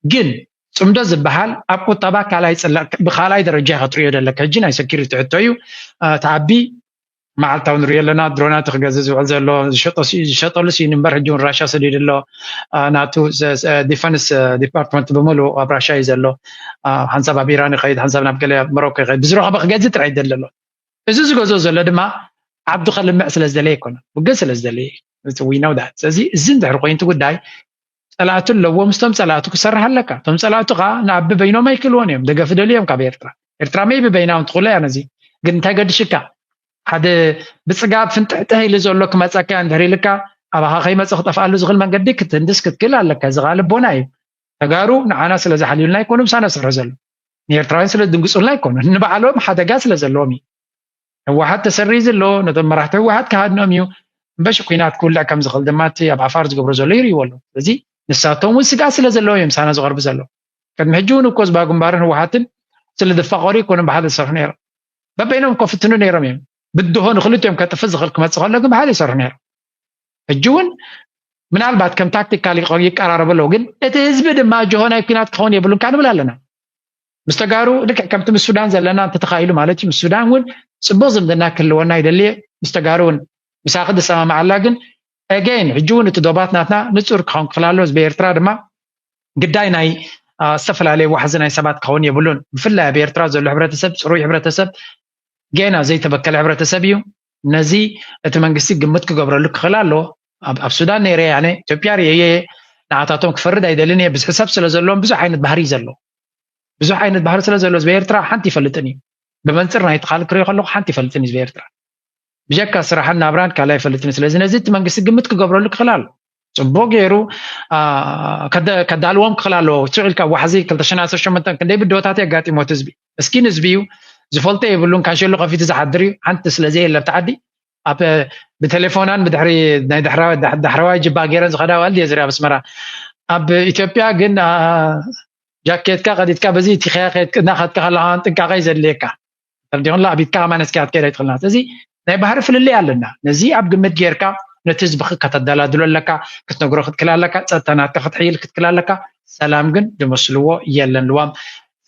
ግን ጽምዶ ዝበሃል ኣብ ቁጠባ ካልኣይ ጽላ-፣ ብኻልኣይ ደረጃ ኢኻ ትርእዮ ዘለካ። ሕጂ ናይ ሰኪሪቲ ሕቶ እዩ። እ፣ ተዓቢ መዓልታዊ ንሪኦ ኣለና። ድሮናት ክገዝእ ዝውዕል ዘሎ፣ ዝሸጦ ሲ-፣ ዝሸጠሉ ሲን እምበር፣ ሕጂ እውን ራሻ ሰዲዱ ኣሎ። እ፣ ናቱ ዘ-፣ ዘ-፣ ዲፈንስ፣ እ፣ ዲፓርትመንት ብምሉእ ኣብ ራሻ እዩ ዘሎ። እ፣ ሓንሳብ ኣብ ኢራን ይኸይድ፣ ሓንሳብ ናብ ገለ ሞሮኮ ይኸይድ። ብዝረኸቦ ክገዝእ ጥራይ ይደሊ ኣሎ። እዚ ዝገዝኦ ዘሎ ድማ ዓዱ ከልምዕ ስለ ዝደለየ ኣይኮነን፣ ውግእ ስለ ዝደለየ። We know that። ስለዚ እዚ እንድሕር ኮይኑ እቲ ጉዳይ፣ ጸላእቱ ኣለዎ፣ ምስቶም ጸላእቱ ክሰርሕ ኣለካ። እቶም ጸላእቱ ኸኣ ንኣቢ በይኖም ኣይክእልዎን እዮም። ደገፍ ደልዮም ካብ ኤርትራ። ኤርትራ ሜቢ በይና እውን ትኽእሎ እያ ነዚ። ግን እንታይ ገድሽካ? ሓደ ብጽጋብ ፍንጥሕጥሕ ኢሉ ዘሎ ክመጸካ እንድሕር ኢልካ፣ ኣባኻ ከይመጸ ክጠፍኣሉ ዝኽእል መንገዲ ክትህንድስ ክትክእል ኣለካ። እዚ ኸኣ ልቦና እዩ። ተጋሩ ንዓና ስለ ዝሓልዩልና ኣይኮኑ ምሳና ዝሰርሑ ዘሎ። ንኤርትራውያን ስለ ዝድንግጹልና ኣይኮኑ። ንባዕሎም ሓደጋ ስለ ዘለዎም እዩ። ህወሓት ተሰሪዙ ኣሎ፣ ነቶም መራሕቲ ህወሓት ክሃድኖም እዩ። እምበሺ ኲናት ክውልዕ ከም ዝኽእል ድማ እቲ ኣብ ዓፋር ዝገብሮ ዘሎ ይርእይዎ ኣለዉ። ስለዚ ንሳቶም እውን ስግኣት ስለ ዘለዎም እዮም ምሳና ዝቐርቡ ዘለዉ። ቅድሚ ሕጂ እውን እኮ ዝባ ግንባርን ህወሓትን ስለ ዝፋቐሩ ኣይኮኑን ብሓደ ዝሰርሑ ነይሮም። በበይኖም እኮ ፍትኑ ነይሮም እዮም። ብድሆ ንክልቲኦም ከጥፍእ ዝኽእል ክመጽእ ከሎ ግን ብሓደ ይሰርሑ ነይሮም። ሕጂ እውን ምናልባት ከም ታክቲካል ይቀ-፣ ይቀራረቡ ኣለዉ። ግን እቲ ህዝቢ ድማ ጅሆ ናይ ኲናት ክኸውን የብሉን ከኣ ንብል ኣለና። ምስ ተጋሩ ልክዕ ከምቲ ምስ ሱዳን ዘለና እንተተኻኢሉ ማለት እዩ። ምስ ሱዳን እውን ጽቡቕ ዝምድና ክህልወና ይደሊ እየ። ምስ ተጋሩ እውን ምሳኺ ዝሰማማዕ ኣላ። ግን ኣገይን ሕጂ እውን እቲ ዶባት ናትና ንጹር ክኸውን ክኽእል ኣለዎ። ህዝቢ ኤርትራ ድማ ግዳይ ናይ፣ አ፣ ዝተፈላለየ ዋሕዚ ናይ ሰባት ክኸውን የብሉን። ብፍላይ ኣብ ኤርትራ ዘሎ ሕብረተሰብ ጽሩይ ሕብረተሰብ፣ ጌና ዘይተበከለ ሕብረተሰብ እዩ። ነዚ እቲ መንግስቲ ግምት ክገብረሉ ክኽእል ኣለዎ። ኣብ፣ ኣብ ሱዳን ነይረ እየ ኣነ፣ ኢትዮጵያ ርእየዮ እየ። ንዓታቶም ክፈርድ ኣይደልን እየ። ብዝሒ ሰብ ስለ ዘለዎም ብዙሕ ዓይነት ባህሪ እዩ ዘለዎ። ብዙሕ ዓይነት ባህሪ ስለ ዘሎ ህዝቢ ኤርትራ ሓንቲ ይፈልጥን እዩ። ብመንጽር ናይቲ ካልእ ክሪኦ ከለኹ ሓንቲ ይፈልጥን እዩ ህዝቢ ኤርትራ። ብጀካ ስራሕን ናብራን ካልእ ኣይፈልጥን እዩ። ስለዚ ነዚ እቲ መንግስቲ ግምት ክገብረሉ ክኽእል ኣለዎ። ጽቡቕ ገይሩ፣ አ፣ ከደ-፣ ከዳልዎም ክኽእል ኣለዎ። ስቕ ኢልካ ዋሕዚ ክልተ ሽሕን ዓሰርተ ሸሞንተን ክንደይ ብድሆታት የጋጢሞ እቲ ህዝቢ። ምስኪን ህዝቢ እዩ። ዝፈልጦ የብሉን። ካሸሉ ከፊቱ ዝሓድር እዩ። ሓንቲ ስለ ዘየለ ኣብቲ ዓዲ ኣብ፣ ብቴሌፎናን ብድሕሪ ናይ ዳሕራ-፣ ዳሕ-፣ ዳሕረዋይ ጅባ ገይረን ዝኸዳ ኣዋልድ እየ ዝርኢ ኣብ ኣስመራ። ኣብ ኢትዮጵያ ግን፣ አ፣ ጃኬትካ ቀዲድካ በዚ እቲ ኸያ ከይድ-፣ እናኸድካ ከለኻ ጥንቃቐ እዩ ዘድልየካ። ተረዲኹላ? ኣብ ኢድካ ከማን እስኪ ክትከይድ ኣይትኽእልና። ስለዚ ናይ ባህሪ ፍልልይ ኣለና። ነዚ ኣብ ግምት ጌርካ ነቲ ህዝብኺ ከተደላድሎ ኣለካ፣ ክትነግሮ ክትክእል ኣለካ፣ ጸጥታ ናትካ ክትሕይል ክትክእል ኣለካ። ሰላም ግን ዝመስልዎ የለን። ልዋም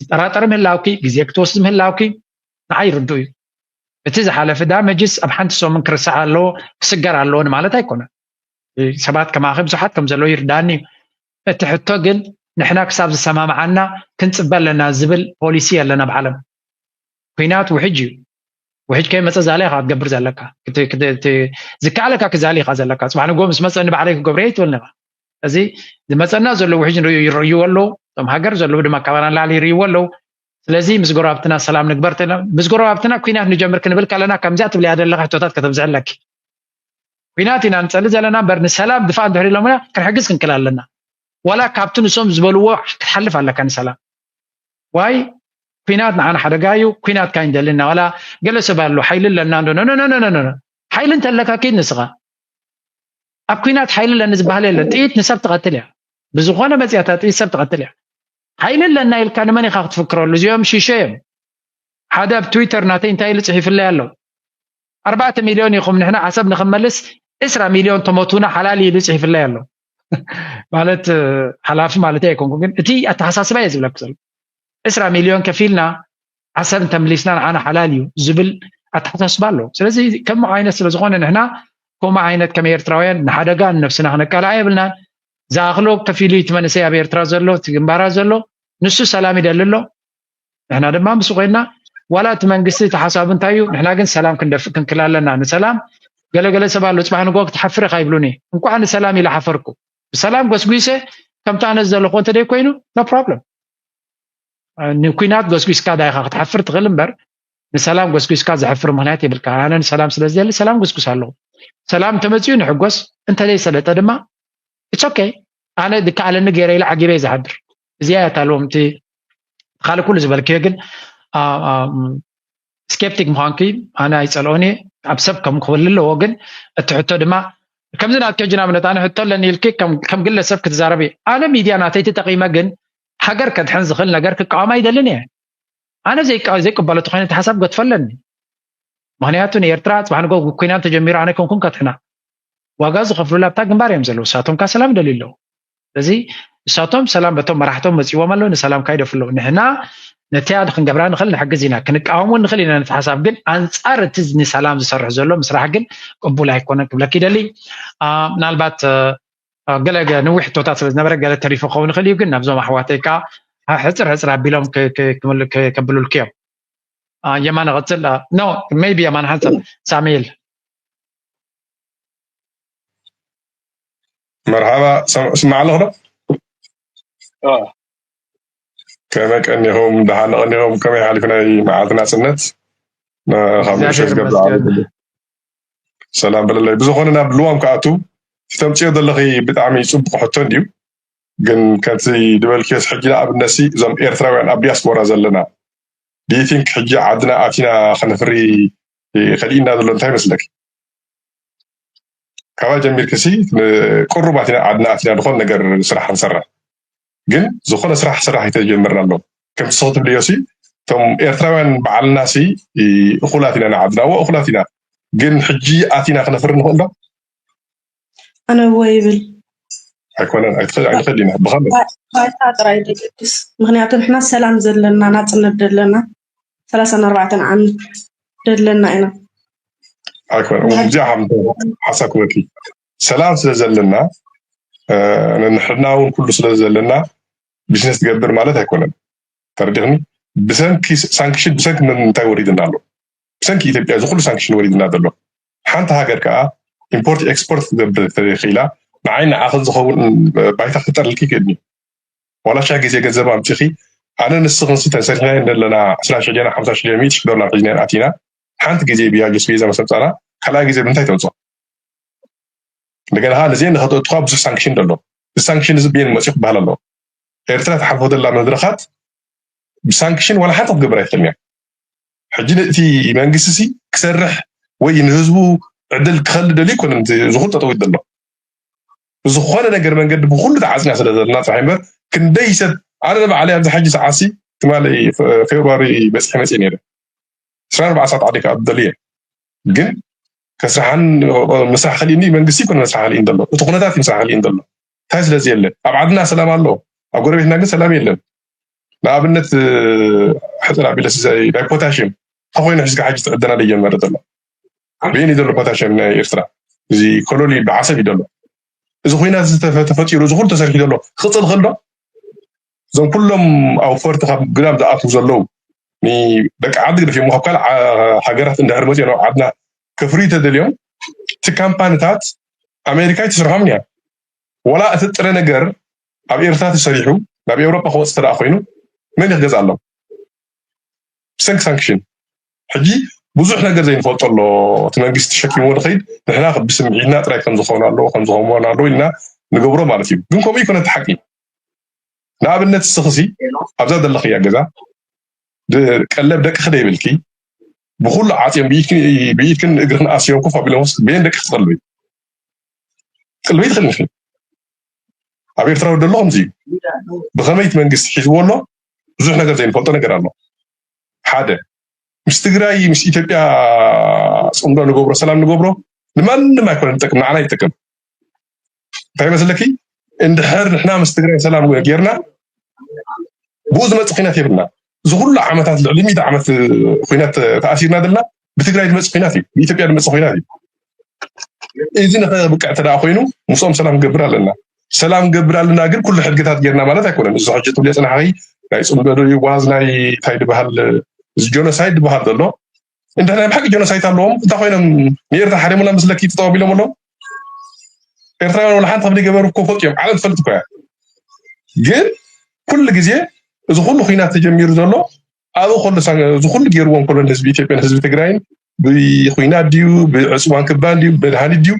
ትጠራጠሪ ምህላውኪ፣ ግዜ ክትወስድ ምህላውኪ ንዓይ ርዱእ እዩ። እቲ ዝሓለፈ ዳመጅስ ኣብ ሓንቲ ሰሙን ክርሳዕ ኣለዎ፣ ክስገር ኣለዎ ንማለት ኣይኮነን። ሰባት ከማኺ ብዙሓት ከም ዘለዉ ይርዳእኒ እዩ። እቲ ሕቶ ግን ንሕና ክሳብ ዝሰማምዓና ክንጽበ ኣለና ዝብል ፖሊሲ የለን ኣብ ዓለም። ኩናት ውሕጅ እዩ። ውሕጅ ከይመጸ ዛሊ ኢኻ ክትገብር ዘለካ። ክት- ክት- ክት- ዝከኣለካ ክዛሊ ኢኻ ዘለካ። ጽባሕ ንግሆ ምስ መጸኒ ባዕለይ ክገብሮ እየ ኣይትበልኒ ኢኻ። እዚ ዝመጸና ዘሎ ውሕጅ ንርእዩ ይረእይዎ ኣለዉ። እቶም ሃገር ዘለዉ ድማ ካባና ንላዕሊ ይርእይዎ ኣለዉ። ስለዚ ምስ ጎረባብትና ሰላም ንግበር ተለ ምስ ጎረባብትና ኩናት ንጀምር ክንብል ከለና ከምዚኣ ትብልያ ዘለኻ ሕቶታት ከተብዝሐለኪ። ኩናት ኢና ንጸሊ ዘለና እምበር ንሰላም ድፋእ እንድሕር ኢሎምና ክንሕግዝ ክንክል ኣለና። ዋላ ካብቲ ንሶም ዝበልዎ ክትሓልፍ ኣለካ ንሰላም። ዋይ ኩናት ንዓና ሓደጋ እዩ፣ ኩናት ካይንደልና ዋላ ገለ ሰብ ኣሎ ሓይሊ ኣለና እንዶ ኖ ኖ ኖ ኖ ኖ ሓይሊ እንተለካ ኪድ ንስኻ ኣብ ኩናት ሓይሊ ኣለኒ ዝበሃል የለን። ጥይት ንሰብ ትቐትል እያ፣ ብዝኾነ መፅያታ ጥይት ሰብ ትቐትል እያ። ሓይሊ ኣለና ኢልካ ንመን ኢኻ ክትፍክረሉ? እዚኦም ሽሾ እዮም። ሓደ ኣብ ትዊተር ናተይ እንታይ ኢሉ ፅሒፍለይ ኣሎ? ኣርባዕተ ሚልዮን ኢኹም ንሕና ዓሰብ ንኽመልስ ዕስራ ሚልዮን ተሞቱና ሓላል ኢሉ ፅሒፍለይ ኣሎ። ማለት ሓላፊ ማለት ኣይኮንኩ፣ ግን እቲ ኣተሓሳስባ እየ ዝብለክ ዘሎ። ዕስራ ሚልዮን ከፊልና ዓሰብ እንተምሊስና ንዓና ሓላል እዩ ዝብል ኣተሓሳስባ ኣሎ። ስለዚ ከም ዓይነት ስለ ዝኾነ ንሕና ከምኡ ዓይነት ከም ኤርትራውያን ንሓደጋ ንነብስና ክነቃልዓ የብልናን። ዝኣኽሎ ከፊሉ እቲ መንእሰይ ኣብ ኤርትራ ዘሎ እቲ ግንባራት ዘሎ ንሱ ሰላም ይደሊ ኣሎ። ንሕና ድማ ምስ ኮይና ዋላ እቲ መንግስቲ እቲ ሓሳቡ እንታይ እዩ ንሕና ግን ሰላም ክንደፍእ ክንክል ኣለና። ንሰላም ገለገለ ሰብ ኣሎ ፅባሕ ንጎ ክትሓፍር ኢኻ ይብሉኒ። እንኳዕ ንሰላም ኢለ ሓፈርኩ። ብሰላም ጎስጒሰ ከምቲ ኣነ ዝደለኹ እንተደይ ኮይኑ no problem። ንኩናት ጎስጒስካ ዳይኻ ክትሓፍር ትኽእል እምበር ንሰላም ጎስጒስካ ዘሕፍር ምክንያት የብልካ። ኣነ ንሰላም ስለ ዝደሊ ሰላም ጎስጉስ ኣለኹ። ሰላም ተመፅኡ ንሕጎስ እንተደይ ሰለጠ ድማ it's okay። ኣነ ድከኣለኒ ገይረ ኢለ ዓጊበ ዝሓድር እዚኣ እያ ታልዎም እቲ ካልእ ኩሉ ዝበልክዮ ግን skeptic ምዃንኪ ኣነ ኣይጸልኦን እየ። ኣብ ሰብ ከም ክህሉ ኣለዎ ግን እቲ ሕቶ ድማ ከምዚ ናትኪ ሕጂ ንኣብነት ኣነ ሕቶ ኣለኒ ኢልኪ ከም ግለሰብ ክትዛረቢ ኣነ ሚድያ ናተይ ተጠቒመ ግን ሃገር ከድሕን ዝኽእል ነገር ክቃወም ኣይደልን እየ። ኣነ ዘይቀበሎ ተኾይነ እቲ ሓሳብ ገትፈለኒ። ምክንያቱ ንኤርትራ ጽባሕ ንጎ ኩናት ተጀሚሩ ኣነ ከምኩም ከትሕና ዋጋ ዝኸፍሉላ ኣብታ ግንባር እዮም ዘለዉ። እሳቶም ካ ሰላም ይደልዩ ኣለዉ። ስለዚ እሳቶም ሰላም በቶም መራሕቶም መጺዎም ኣለዉ፣ ንሰላም ካይደፉ ኣለዉ። ንሕና ነቲያ ክንገብራ ንኽእል ንሕግዝ ኢና፣ ክንቃወም እውን ንኽእል ኢና። ነቲ ሓሳብ ግን ኣንጻር እቲ ንሰላም ዝሰርሕ ዘሎ ምስራሕ ግን ቅቡል ኣይኮነን ክብለኪ ይደሊ። ምናልባት ገለ ንዊሕ ሕቶታት ስለ ዝነበረ ገለ ተሪፉ ክኸውን ይኽእል እዩ፣ ግን ናብዞም ኣሕዋተይ ከዓ ሕፅር ሕፅር ኣቢሎም ከብሉልኪ እዮም። የማነ ቀፅል። ኖ ሜይቢ የማነ ሓንሳብ ሳሙኤል መርሓባ ስማዕ ኣለኹ ዶ? ከመይ ቀኒኹም? ደሓን ቀኒኹም? ከመይ ሓሊፉ ናይ መዓልቲ ናፅነት? ካብ ንእሽቶ ዝገብር ሰላም በለለይ። ብዝኾነ ናብ ልዋም ክኣቱ ተምፅዮ ዘለኺ ብጣዕሚ ፅቡቕ ሕቶ እንድዩ። ግን ከምቲ ዝበልክዮስ ሕጂ ንኣብነትሲ እዞም ኤርትራውያን ኣብ ዲያስፖራ ዘለና do you think ሕጂ ዓድና ኣቲና ከነፍሪ ከሊእና ዘሎ እንታይ ይመስለኪ? ካባይ ጀሚርክሲ ቅሩባት ኢና ዓድና ኣቲና ዝኾነ ነገር ስራሕ ንሰርሕ። ግን ዝኾነ ስራሕ ስራሕ ኣይተጀመርና ኣሎ። ከምቲ ንስኺ ትብልዮሲ እቶም ኤርትራውያን ባዕልናሲ እኹላት ኢና ንዓድና። እወ እኹላት ኢና። ግን ሕጂ ኣቲና ክነፍሪ ንኽእል ዶ? ኣነ እወ ይብል። ኣይኮነን ኣይንኽእል ኢና። ብኸመይ? ባይታ ጥራይ ደገድስ። ምኽንያቱ ንሕና ሰላም ዘለና ናጽነት ደለና ሰላሳን ኣርባዕተን ዓመት ደለና ኢና። ኣይኮነ እዚኣ ሓሳብ ክበኪ ሰላም ስለ ዘለና ንሕና እውን ኩሉ ስለ ዘለና ቢዝነስ ትገብር ማለት ኣይኮነን። ተረዲኽኒ? ብሰንኪ ሳንክሽን ብሰንኪ ምንታይ ወሪድና ኣሎ? ብሰንኪ ኢትዮጵያ እዚ ኩሉ ሳንክሽን ወሪድና ዘሎ ሓንቲ ሃገር ከዓ ኢምፖርት ኤክስፖርት ክትገብር ተደይኽኢላ ንዓይ ንዓኽን ዝኸውን ባይታ ክፍጠርልኪ ይክእልኒ። ዋላ ሽሕ ግዜ ገንዘብ ኣምፂኺ ኣነ ንስኽንሲ ተሰሪሕና ዘለና ዕስራ ሽሕ ዲና ሓምሳ ሽሕ ሚእቲ ሽሕ ዶላር ሒዝና ኣቲና ሓንቲ ግዜ ብያጆስ ቤዛ መሰምፃና ካልኣይ ግዜ ብምንታይ ተምፅኦ? እንደገና ከዓ ነዚአን ንኸተእቱ ከዓ ብዙሕ ሳንክሽን ኣሎ። እዚ ሳንክሽን እዚ ብየን መፂኡ ክበሃል ኣለዎ። ኤርትራ ትሓልፎ ዘላ መድረኻት ብሳንክሽን ዋላ ሓንቲ ክትገብር ኣይትኽእልን እያ። ሕጂ እቲ መንግስቲ ሲ ክሰርሕ ወይ ንህዝቡ ዕድል ክኸሊ ደልዩ ኣይኮነን ዝኹል ጠጠው ዘሎ። ብዝኾነ ነገር መንገዲ ብኩሉ ተዓፅና ስለ ዘለና ጥራሕ እምበር ክንደይ ሰብ ኣነ ንባዕለይ ኣብዚ ሕጂ ሰዓት ሲ ትማሊ ፌብሩዋሪ በፂሐ መፅእ ነይረ። ዕስራን ኣርባዕተን ሰዓት ዓዲ ክኣቱ ደልየ ግን ከስርሓን ምስራሕ ከሊእኒ መንግስቲ ይኮነ መስራሕ ከሊእኒ ዘሎ እቲ ኩነታት እዩ ምስራሕ ከሊእኒ ዘሎ እንታይ ስለዚ የለ ኣብ ዓድና ሰላም ኣሎ ኣብ ጎረቤትና ግን ሰላም የለን ንኣብነት ሕፅር ኣቢለስ ናይ ፖታሽም ተኮይኑ ሕዝካ ሕጂ ትዕደና ደጀመረ ዘሎ ኣበየን እዩ ዘሎ ፖታሽም ናይ ኤርትራ እዚ ኮሎኒ ብዓሰብ እዩ ዘሎ እዚ ኩናት ዝተፈ- ተፈጢሩ፣ እዚ ኩሉ ተሰሪሑ ዘሎ ክቕፅል ክእል ዶ? እዞም ኩሎም ኣብ ፈርቲ ካብ ግዳም ዝኣትዉ ዘለዉ፣ ንደቂ ዓዲ ግደፍ እዮም፣ ካብ ካልእ ዓ- ሃገራት እንድሕር መፅኦም ናብ ዓድና ከፍርዩ ተደልዮም፣ እቲ ካምፓኒታት ኣሜሪካ ኣይትስርሖምን እያ። ዋላ እቲ ጥረ ነገር ኣብ ኤርትራ ተሰሪሑ ናብ ኤውሮጳ ክወፅእ ተደኣ ኮይኑ፣ መን እዩ ክገዝኣሎም? ብሰንኪ ሳንክሽን ሕጂ ብዙሕ ነገር ዘይንፈልጦ ኣሎ። እቲ መንግስቲ ተሸኪምዎ ዝኸይድ፣ ንሕና ብስምዒትና ጥራይ ከም ዝኾኑ ኣለዎ ከም ዝኾኑ ኣለዎ ኢልና ንገብሮ ማለት እዩ። ግን ከምኡ ይኮነ እቲ ሓቂ። ንኣብነት ንስኽሲ ኣብዛ ዘለኽያ ገዛ፣ ድ- ቀለብ ደቅኺ ደይብልኪ፣ ብኩሉ ዓፅዮም ብኢድክን ብኢድክን እግርክን ኣስዮም ኮፍ ኣቢሎምስ በየን ደቅኺ ትቐልቢ? ትቐልቢ ትኽእሊ ኢኺ። ኣብ ኤርትራ ዘሎ ከምዚ እዩ። ብኸመይ እቲ መንግስቲ ሒዝዎ ኣሎ? ብዙሕ ነገር ዘይንፈልጦ ነገር ኣሎ። ሓደ፣ ምስ ትግራይ ምስ ኢትዮጵያ ፅምዶ ንገብሮ፣ ሰላም ንገብሮ፣ ንማንም ኣይኮነን ዝጠቅም፣ ንዓና ይጠቅም። እንታይ መስለኪ? እንድሕር ንሕና ምስ ትግራይ ሰላም ጌርና፣ ብኡ ዝመፅእ ኩናት የብልና። እዚ ኩሉ ዓመታት፣ ልዕሊ ሚእቲ ዓመት ኩናት ተኣሲርና ዘለና ብትግራይ ዝመፅእ ኩናት እዩ፣ ብኢትዮጵያ ዝመፅእ ኩናት እዩ። እዚ ንኸብቅዕ ተደኣ ኮይኑ ምስኦም ሰላም ንገብር ኣለና። ሰላም ንገብር ኣለና ግን ኩሉ ሕድግታት ጌርና ማለት ኣይኮነን። እዚ ሕጂ ትብልዮ ፅናሕኺ ናይ ፅምዶ ዶ ይዋዝ ናይ እንታይ ዝበሃል፣ እዚ ጆኖሳይድ ዝበሃል ዘሎ፣ እንተ ናይ ብሓቂ ጆኖሳይድ ኣለዎም እንተ ኮይኖም ንኤርትራ ሓሪሙና ምስለኪ ተጠባቢሎም ኣለዉ። ኤርትራውያን ወላ ሓንቲ ከም ዘይገበሩ እኮ ፈልጡ እዮም። ዓለም ትፈልጥ እኮ እያ። ግን ኩሉ ግዜ እዚ ኩሉ ኩናት ተጀሚሩ ዘሎ ኣብ ከሎ ሳ- እዚ ኩሉ ገይርዎም ከሎ ንህዝቢ ኢትዮጵያን ህዝቢ ትግራይን ብኩናት ድዩ ብዕፅዋን ክባን ድዩ ብመድሃኒት ድዩ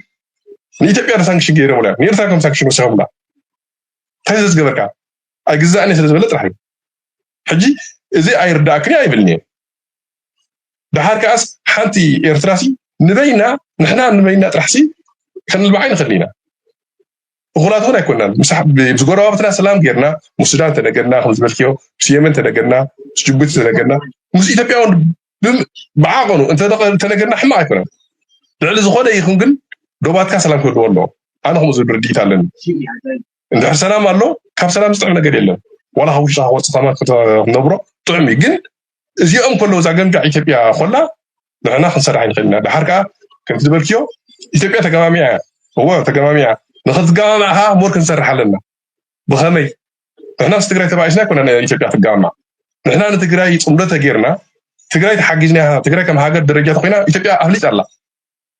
ንኢትዮጵያ ሳንክሽን ገይሮምላ ንኤርትራ ከም ሳንክሽን ወሲኾምላ እንታይ ስለ ዝገበርካ ኣይግዛእን ስለ ዝበለ ጥራሕ እዩ። ሕጂ እዚ ኣይርዳእክን ኣይብልን እየ። ደሓር ከኣስ ሓንቲ ኤርትራ ሲ ንበይና ንሕና ንበይና ጥራሕ ሲ ከነልምዓ ንኽእል ኢና። እኹላት እውን ኣይኮናን። ምስ ጎረባብትና ሰላም ጌርና ምስ ሱዳን ተነገድና ከም ዝበልክዮ ምስ የመን ተነገድና ምስ ጅቡቲ ተነገድና ምስ ኢትዮጵያ እውን ብዓቐኑ እንተተነገድና ሕማቕ ኣይኮነን። ልዕሊ ዝኾነ ይኹን ግን ዶባትካ ሰላም ክህልዎ ኣለዎ። ኣነ ከምኡ ዝብል ርድኢት ኣለኒ። እንድሕር ሰላም ኣሎ ካብ ሰላም ዝጥዕም ነገር የለን። ዋላ ካብ ውሽጥኻ ክወፅኻ ክትነብሮ ጥዑም እዩ። ግን እዚኦም ከለዉ እዛ ገምጃዕ ኢትዮጵያ ኮላ ንሕና ክንሰርሕ ኣይንኽእል ኢና። ደሓር ከዓ ከምቲ ዝበልክዮ ኢትዮጵያ ተገማሚያ እያ። እወ ተገማሚያ። ንክትገማማዕ ከዓ ሞር ክንሰርሕ ኣለና። ብኸመይ? ንሕና ምስ ትግራይ ተባኢስና ኣይኮና ኢትዮጵያ ትገማማዕ። ንሕና ንትግራይ ፅምዶ ተጌርና ትግራይ ተሓጊዝና ትግራይ ከም ሃገር ደረጃ ተኮይና ኢትዮጵያ ኣፍሊጣ ኣላ።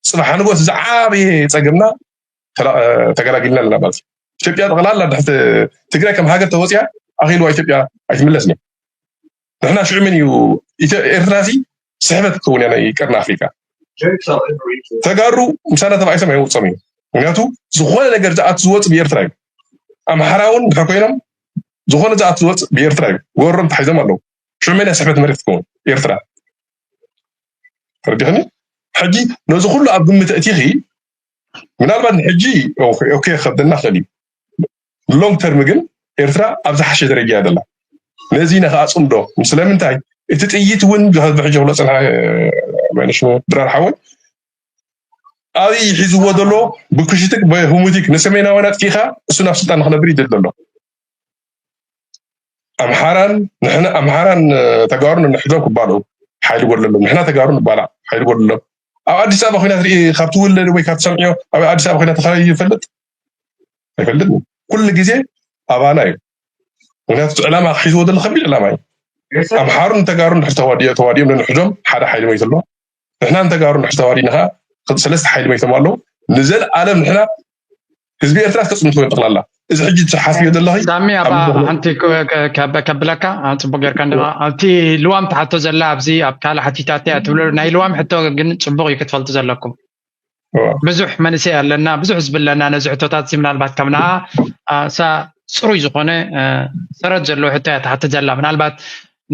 ፅባሕ ንጎት ዝዓበየ ፀገምና ተገላጊልና ኣለና ማለት እዩ። ኢትዮጵያ ጠቕላላ ድሕቲ ትግራይ ከም ሃገር ተወፅያ ኣኺልዋ ኢትዮጵያ ኣይትምለስን እያ። ንሕና ሽዑ መን እዩ ኤርትራ ሲ ስሕበት ክኸውን እያ ናይ ቀርኒ ኣፍሪካ። ተጋሩ ምሳና ተባኢሶም ኣይወፅኦም እዩ። ምክንያቱ ዝኾነ ነገር ዝኣቱ ዝወፅ ብኤርትራ እዩ። ኣምሓራ እውን ድሕር ኮይኖም ዝኾነ ዝኣቱ ዝወፅ ብኤርትራ እዩ። ጎሮም ተሓይዞም ኣለዉ። ሽዑ መን እያ ስሕበት መሬት ትከውን? ኤርትራ። ተረዲኽኒ? ሕጂ ነዚ ኩሉ ኣብ ግምት እቲኺ ምናልባት ንሕጂ ኦኬ ከብደና ክእል እዩ። ሎንግ ተርም ግን ኤርትራ ኣብ ዝሓሸ ደረጃ እያ ዘላ። ነዚ ኢና ከዓ ፅምዶ ስለምንታይ እቲ ጥይት እውን ብሕጂ ክብሎ ፅንሓ ድራር ሓወይ ኣብይ ሒዝዎ ዘሎ ብክሽትክ ብሁሙቲክ ንሰሜናውያን ኣጥፊእካ እሱ ናብ ስልጣን ንክነብር ይደል ዘሎ። ኣምሓራን ንሕና ኣምሓራን ተጋሩን ንሕዞም ክባልዑ ሓይሊ ጎድለሎም ንሕና ተጋሩ ንባላዕ ሓይሊ ጎድለሎም። ኣብ ኣዲስ ኣበባ ኮይና ትርኢ ካብ ትውለድ ወይ ካብ ትሰምዕዮ ኣብ ኣዲስ ኣበባ ኮይና ተኸራይ ይፈልጥ ኣይፈልጥ ኩሉ ግዜ ኣባና እዩ። ምክንያቱ ዕላማ ክሒዝዎ ዘሎ ከቢድ ዕላማ እዩ። ኣምሓሩን ተጋሩን ድሕር ተዋዲኦ ተዋዲኦም ንሕዞም ሓደ ሓይሊ መይቱ ኣሎ። ንሕና ንተጋሩ ንሕር ተዋዲና ከዓ ሰለስተ ሓይሊ መይቶም ኣለዉ። ንዘለኣለም ንሕና ህዝቢ ኤርትራ ከፅንቶ ጠቕላላ እዚ ሕጂ ትሓስብዮ ዘለኺ ሳሚ ኣብ ሓንቲ ከብለካ ጽቡቅ ጌርካ እንዲኻ ኣብቲ ልዋም ትሓቶ ዘላ ኣብዚ ኣብ ካልእ ሓቲታት እያ ትብሎ ናይ ልዋም ሕቶ ግን ጽቡቅ እዩ ክትፈልጡ ዘለኩም ብዙሕ መንእሰይ ኣለና ብዙሕ ህዝቢ ኣለና ነዚ ሕቶታት እዚ ምናልባት ካብ ንዓ እሳ ፅሩይ ዝኾነ ሰረት ዘለዎ ሕቶ እያ ትሓትት ዘላ ምናልባት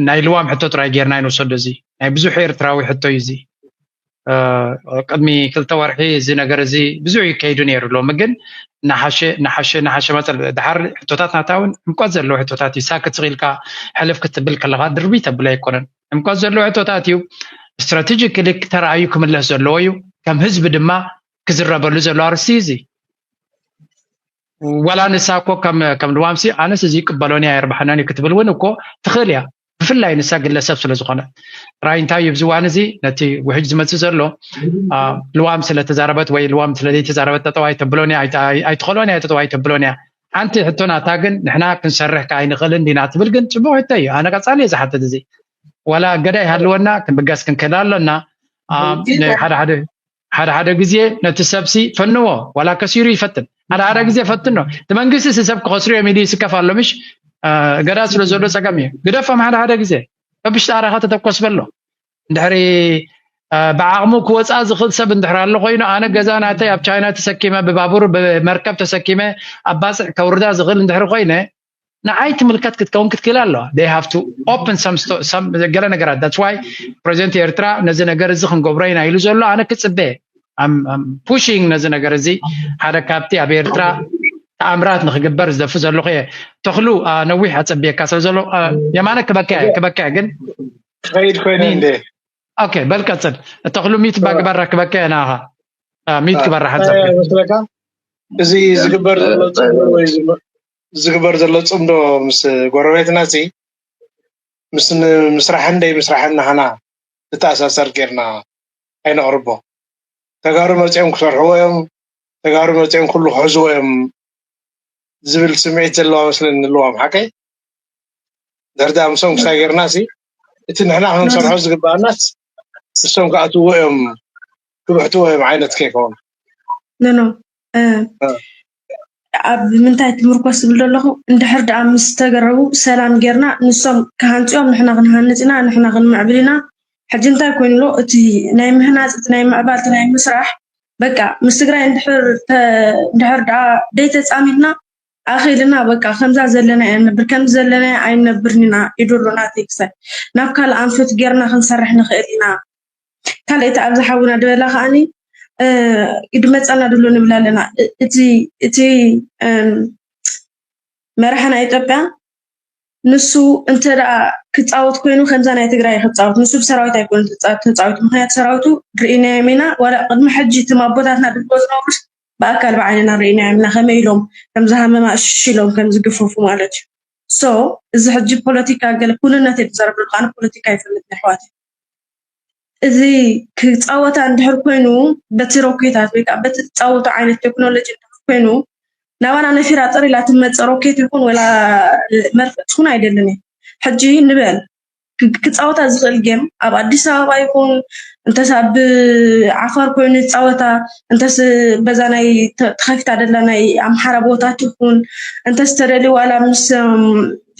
ናይ ልዋም ሕቶ ጥራይ ጌርና ይንውሰዶ እዚ ናይ ብዙሕ ኤርትራዊ ሕቶ እዩ እዚ ቅድሚ ክልተ ወርሒ እዚ ነገር እዚ ብዙሕ ይከይዱ ነይሩ ሎሚ ግን ናሓሸ ናሓሸ ናሓሸ መፀ ድሓር ሕቶታት ናታ እውን ዕምቆት ዘለዎ ሕቶታት እዩ ሳክት ስቕ ኢልካ ሕልፍ ክትብል ከለካ ድርቢ ተብል ኣይኮነን ዕምቆት ዘለዎ ሕቶታት እዩ strategically ተራእዩ ክምለስ ዘለዎ እዩ ከም ህዝቢ ድማ ክዝረበሉ ዘሎ ኣርስቲ እዚ ዋላ ንሳ እኮ ከም ከም ልዋምሲ ኣነስ እዚ ይቅበሎን እያ የርባሓናን እዩ ክትብል እውን እኮ ትኽእል እያ ብፍላይ ንሳ ግለሰብ ስለ ዝኾነት። ጥራይ እንታይ እዩ ኣብዚ እዋን እዚ ነቲ ውሕጅ ዝመጽእ ዘሎ፣ አ፣ ልዋም ስለ ተዛረበት ወይ ልዋም ስለ ዘይተዛረበት ጠጠው ኣይተብሎን እያ፣ ኣይተ-፣ ኣይ-፣ ኣይትኸልኦን እያ፣ ጠጠው ኣይተብሎን እያ። ሓንቲ ሕቶ ናታ ግን ንሕና ክንሰርሕ ከ ኣይንኽእልን ዲና ትብል ግን ጽቡቕ ሕቶ እዩ። ኣነ ቀጻሊ እየ ዝሓትት እዚ። ዋላ እገዳ ይሃልወና ክንብገስ ክንክእል ኣሎና። አ፣ ንሓደ ሓደ ሓደ ሓደ ግዜ ነቲ ሰብሲ ፈንዎ፣ ዋላ ከሲሩ ይፈትን። ሓደ ሓደ ግዜ ፈትኖ። እቲ መንግስቲ ሲ ሰብ ክኸስሩ እዮም ኢሉ ይስከፍ ኣሎ፣ ምሽ? አ፣ እገዳ ስለ ዘሎ ጸገም እዩ። ግደፎም ሓደ ሓደ ግዜ። በብሽጣራኻ ተተኮስ በሎ። እንድሕሪ፣ አ፣ ብዓቕሙ ክወጻ ዝኽእል ሰብ እንድሕር ኣሎ ኮይኑ፣ ኣነ ገዛ ናተይ ኣብ ቻይና ተሰኪመ፣ ብባቡር፣ ብመርከብ ተሰኪመ፣ ኣብ ባጽዕ ከውርዳ ዝኽእል እንድሕር ኮይነ፣ ንዓይ ትምልከት ክትከውን ክትክእል ኣለዋ። They have to open some sto-, some ገለ ነገራት። That's why ፕሬዚደንት ኤርትራ ነዚ ነገር እዚ ክንገብሮ ኢና ኢሉ ዘሎ ኣነ ክጽበ። I'm, I'm pushing ነዚ ነገር እዚ። ሓደ ካብቲ ኣብ ኤርትራ ተኣምራት ንክግበር ዝደፊ ዘለኹ እየ። ተኽሉ፣ አ፣ ነዊሕ ኣጸብየካ ስለ ዘሎ፣ አ፣ የማነ ክበካ እየ፣ ክበካ እየ ግን ክኸይድ ኮይኑ እንዴ? ኦኬ፣ በል ቀጽል። ተኽሉ ሚት ባግበራ ክበካ እየ ናኻ። አ፣ ሚት አ፣ ክበራ እንታይ ሓንሳብ። መስለካ? እዚ ዝግበር ዘሎ ጽምዶ ወይ ዝም-፣ ዝግበር ዘሎ ጽምዶ ምስ ጎረቤትና ሲ ምስ ን-፣ ምስራሕን ደይ ምስራሕን ናህና ዝተኣሳሰር ጌርና ኣይነቕርቦ። ተጋሩ መጺኦም ክሰርሕዎ እዮም፣ ተጋሩ መጺኦም ኩሉ ክሕዝዎ እዮም ዝብል ስምዒት ዘለዋ መስለኒ ኣለዎም። ሓቀይ? ድሕሪ ደኣ ምሶም ክሳይ ጌርና ሲ እቲ ንሕና ክንሰርሖ ዝግባኣናስ ንሶም ክኣትውዎ እዮም፣ ክብሕትዎ እዮም ዓይነት ከይከውን። ኖ፣ ኖ። እ፣ እ። ኣብ ምንታይ ትምርኮስ ዝብል ዘለኹ፣ እንድሕር ደኣ ምስ ተገረቡ ሰላም ጌርና፣ ንሶም ክሃንጽኦም ንሕና ክንሃንጽ ኢና፣ ንሕና ክንምዕብል ኢና። ሕጂ እንታይ ኮይኑ ኣሎ? እቲ ናይ ምህናጽ፣ እቲ ናይ ምዕባል፣ እቲ ናይ ምስራሕ፣ በቃ ምስ ትግራይ እንድሕር ተ-፣ እንድሕር ደኣ ደይተጻሚድና ኣኺልና፣ በቃ ከምዛ ዘለና ኢና ንነብር፣ ከምዚ ዘለና ኣይንነብርን ኢና ኢሉ ኣሎ ናተይ ክሳይ። ናብ ካልእ ኣንፈት ጌርና ክንሰርሕ ንኽእል ኢና። ካልኣይቲ ኣብዛ ሓውና ድበላ ከዓኒ፣ እ፣ ኢዱ መጻና ድሎ ንብል ኣለና። እ-፣ እቲ፣ እቲ፣ እም፣ መራሒ ናይ ኢትዮጵያ ንሱ እንተ ደኣ ክጻወት ኮይኑ ከምዛ ናይ ትግራይ ክጻወት፣ ንሱ ብሰራዊት ኣይኮነን ተጻ-፣ ተጻዊቱ። ምኽንያቱ ሰራዊቱ ርኢናዮም ኢና፣ ዋላ ቅድሚ ሕጂ እቶም ኣቦታትና ድብሎ ዝነበሩስ ብኣካል ብዓይንና ርኢናዮም ኢና፣ ከመይ ኢሎም ከም ዝሃመማ እሽሽ ኢሎም ከም ዝግፈፉ ማለት እዩ። So እዚ ሕጂ ፖለቲካ ገለ ኩንነት እየ ዝዛረብ ዘለኹ፣ ኣነ ፖለቲካ ይፈልጥ ናይ ኣሕዋተይ። እዚ ክጻወታ እንድሕር ኮይኑ በቲ ሮኬታት ወይ ከዓ በቲ ዝጻወቱ ዓይነት ቴክኖሎጂ እንድሕር ኮይኑ ናባና ነፊራ ጥር ኢላ ትመጽእ ሮኬት ይኹን ወላ መርፍእ ትኹን ኣይደልን እየ። ሕጂ ንበል ክ-፣ ክጻወታ ዝኽእል ጌም ኣብ ኣዲስ ኣበባ ይኹን እንተስ ኣብ ዓፋር ኮይኑ ይጻወታ፣ እንተስ በዛ ናይ ተ-፣ ተኸፊታ ደላ ናይ ኣምሓራ ቦታት ይኹን፣ እንተስ ተደልዩ ዋላ ምስ፣ እም፣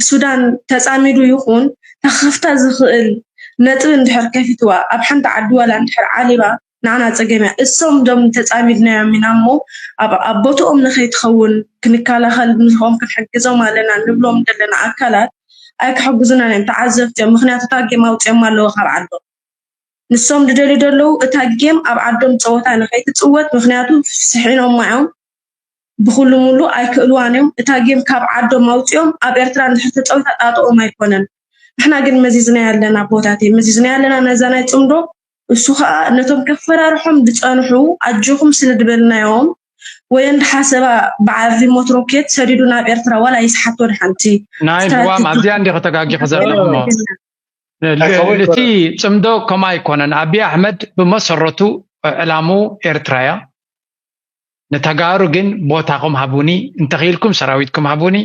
ሱዳን ተጻሚዱ ይኹን፣ ተኸፍታ ዝኽእል ነጥቢ እንድሕር ከፊትዋ፣ ኣብ ሓንቲ ዓዲ ዋላ እንድሕር ዓሊባ፣ ንዓና ጸገም እያ። እሶም ዶም ተጻሚድናዮም ኢና እሞ፣ ኣብ፣ ኣብ ቦትኦም ንኸይትኸውን ክንከላኸል ንስኹም ክንሕግዞም ኣለና ንብሎም ዘለና ኣካላት ኣይክሕግዙናን እዮም፣ ተዓዘብቲ እዮም። ምኽንያቱ እታ ጌም ኣውጺኦም ኣለዉ ካብ ዓዶም። ንሶም ዝደልዩ ዘለዉ እታ ጌም ኣብ ዓዶም ጸወታ ንኸይትጽወት፣ ምኽንያቱ ስሒኖማ እዮም። ብኹሉ ሙሉ ኣይክእልዋን እዮም። እታ ጌም ካብ ዓዶም ኣውጺኦም ኣብ ኤርትራ እንድሕር ተጸዊታ ጣጥኦም ኣይኮነን። ንሕና ግን መዚዝናዮ ኣለና ኣቦታተይ፣ መዚዝናዮ ኣለና ነዛ ናይ ጽምዶ። እሱ ኸኣ ነቶም ከፈራርሖም ዝጸንሑ ኣጆኹም ስለ ዝበልናዮም፣ ወይ እንድሓሰባ በዓል ሪሞት ሮኬት ሰዲዱ ናብ ኤርትራ ዋላ ይስሓቶ ድሓንቲ። ናይ ስትራቴጂ ልዋም ኣብዚኣ እንዲኹ ተጋጊኹ ዘለኹ እሞ። ኣይከውን እቲ ይኮነ። ጽምዶ ከምኡ ኣይኮነን። ኣብይ ኣሕመድ ብመሰረቱ ዕላሙ ኤርትራ እያ። ንተጋሩ ግን ቦታኹም ሃቡኒ፣ እንተኽኢልኩም ሰራዊትኩም ሃቡኒ፣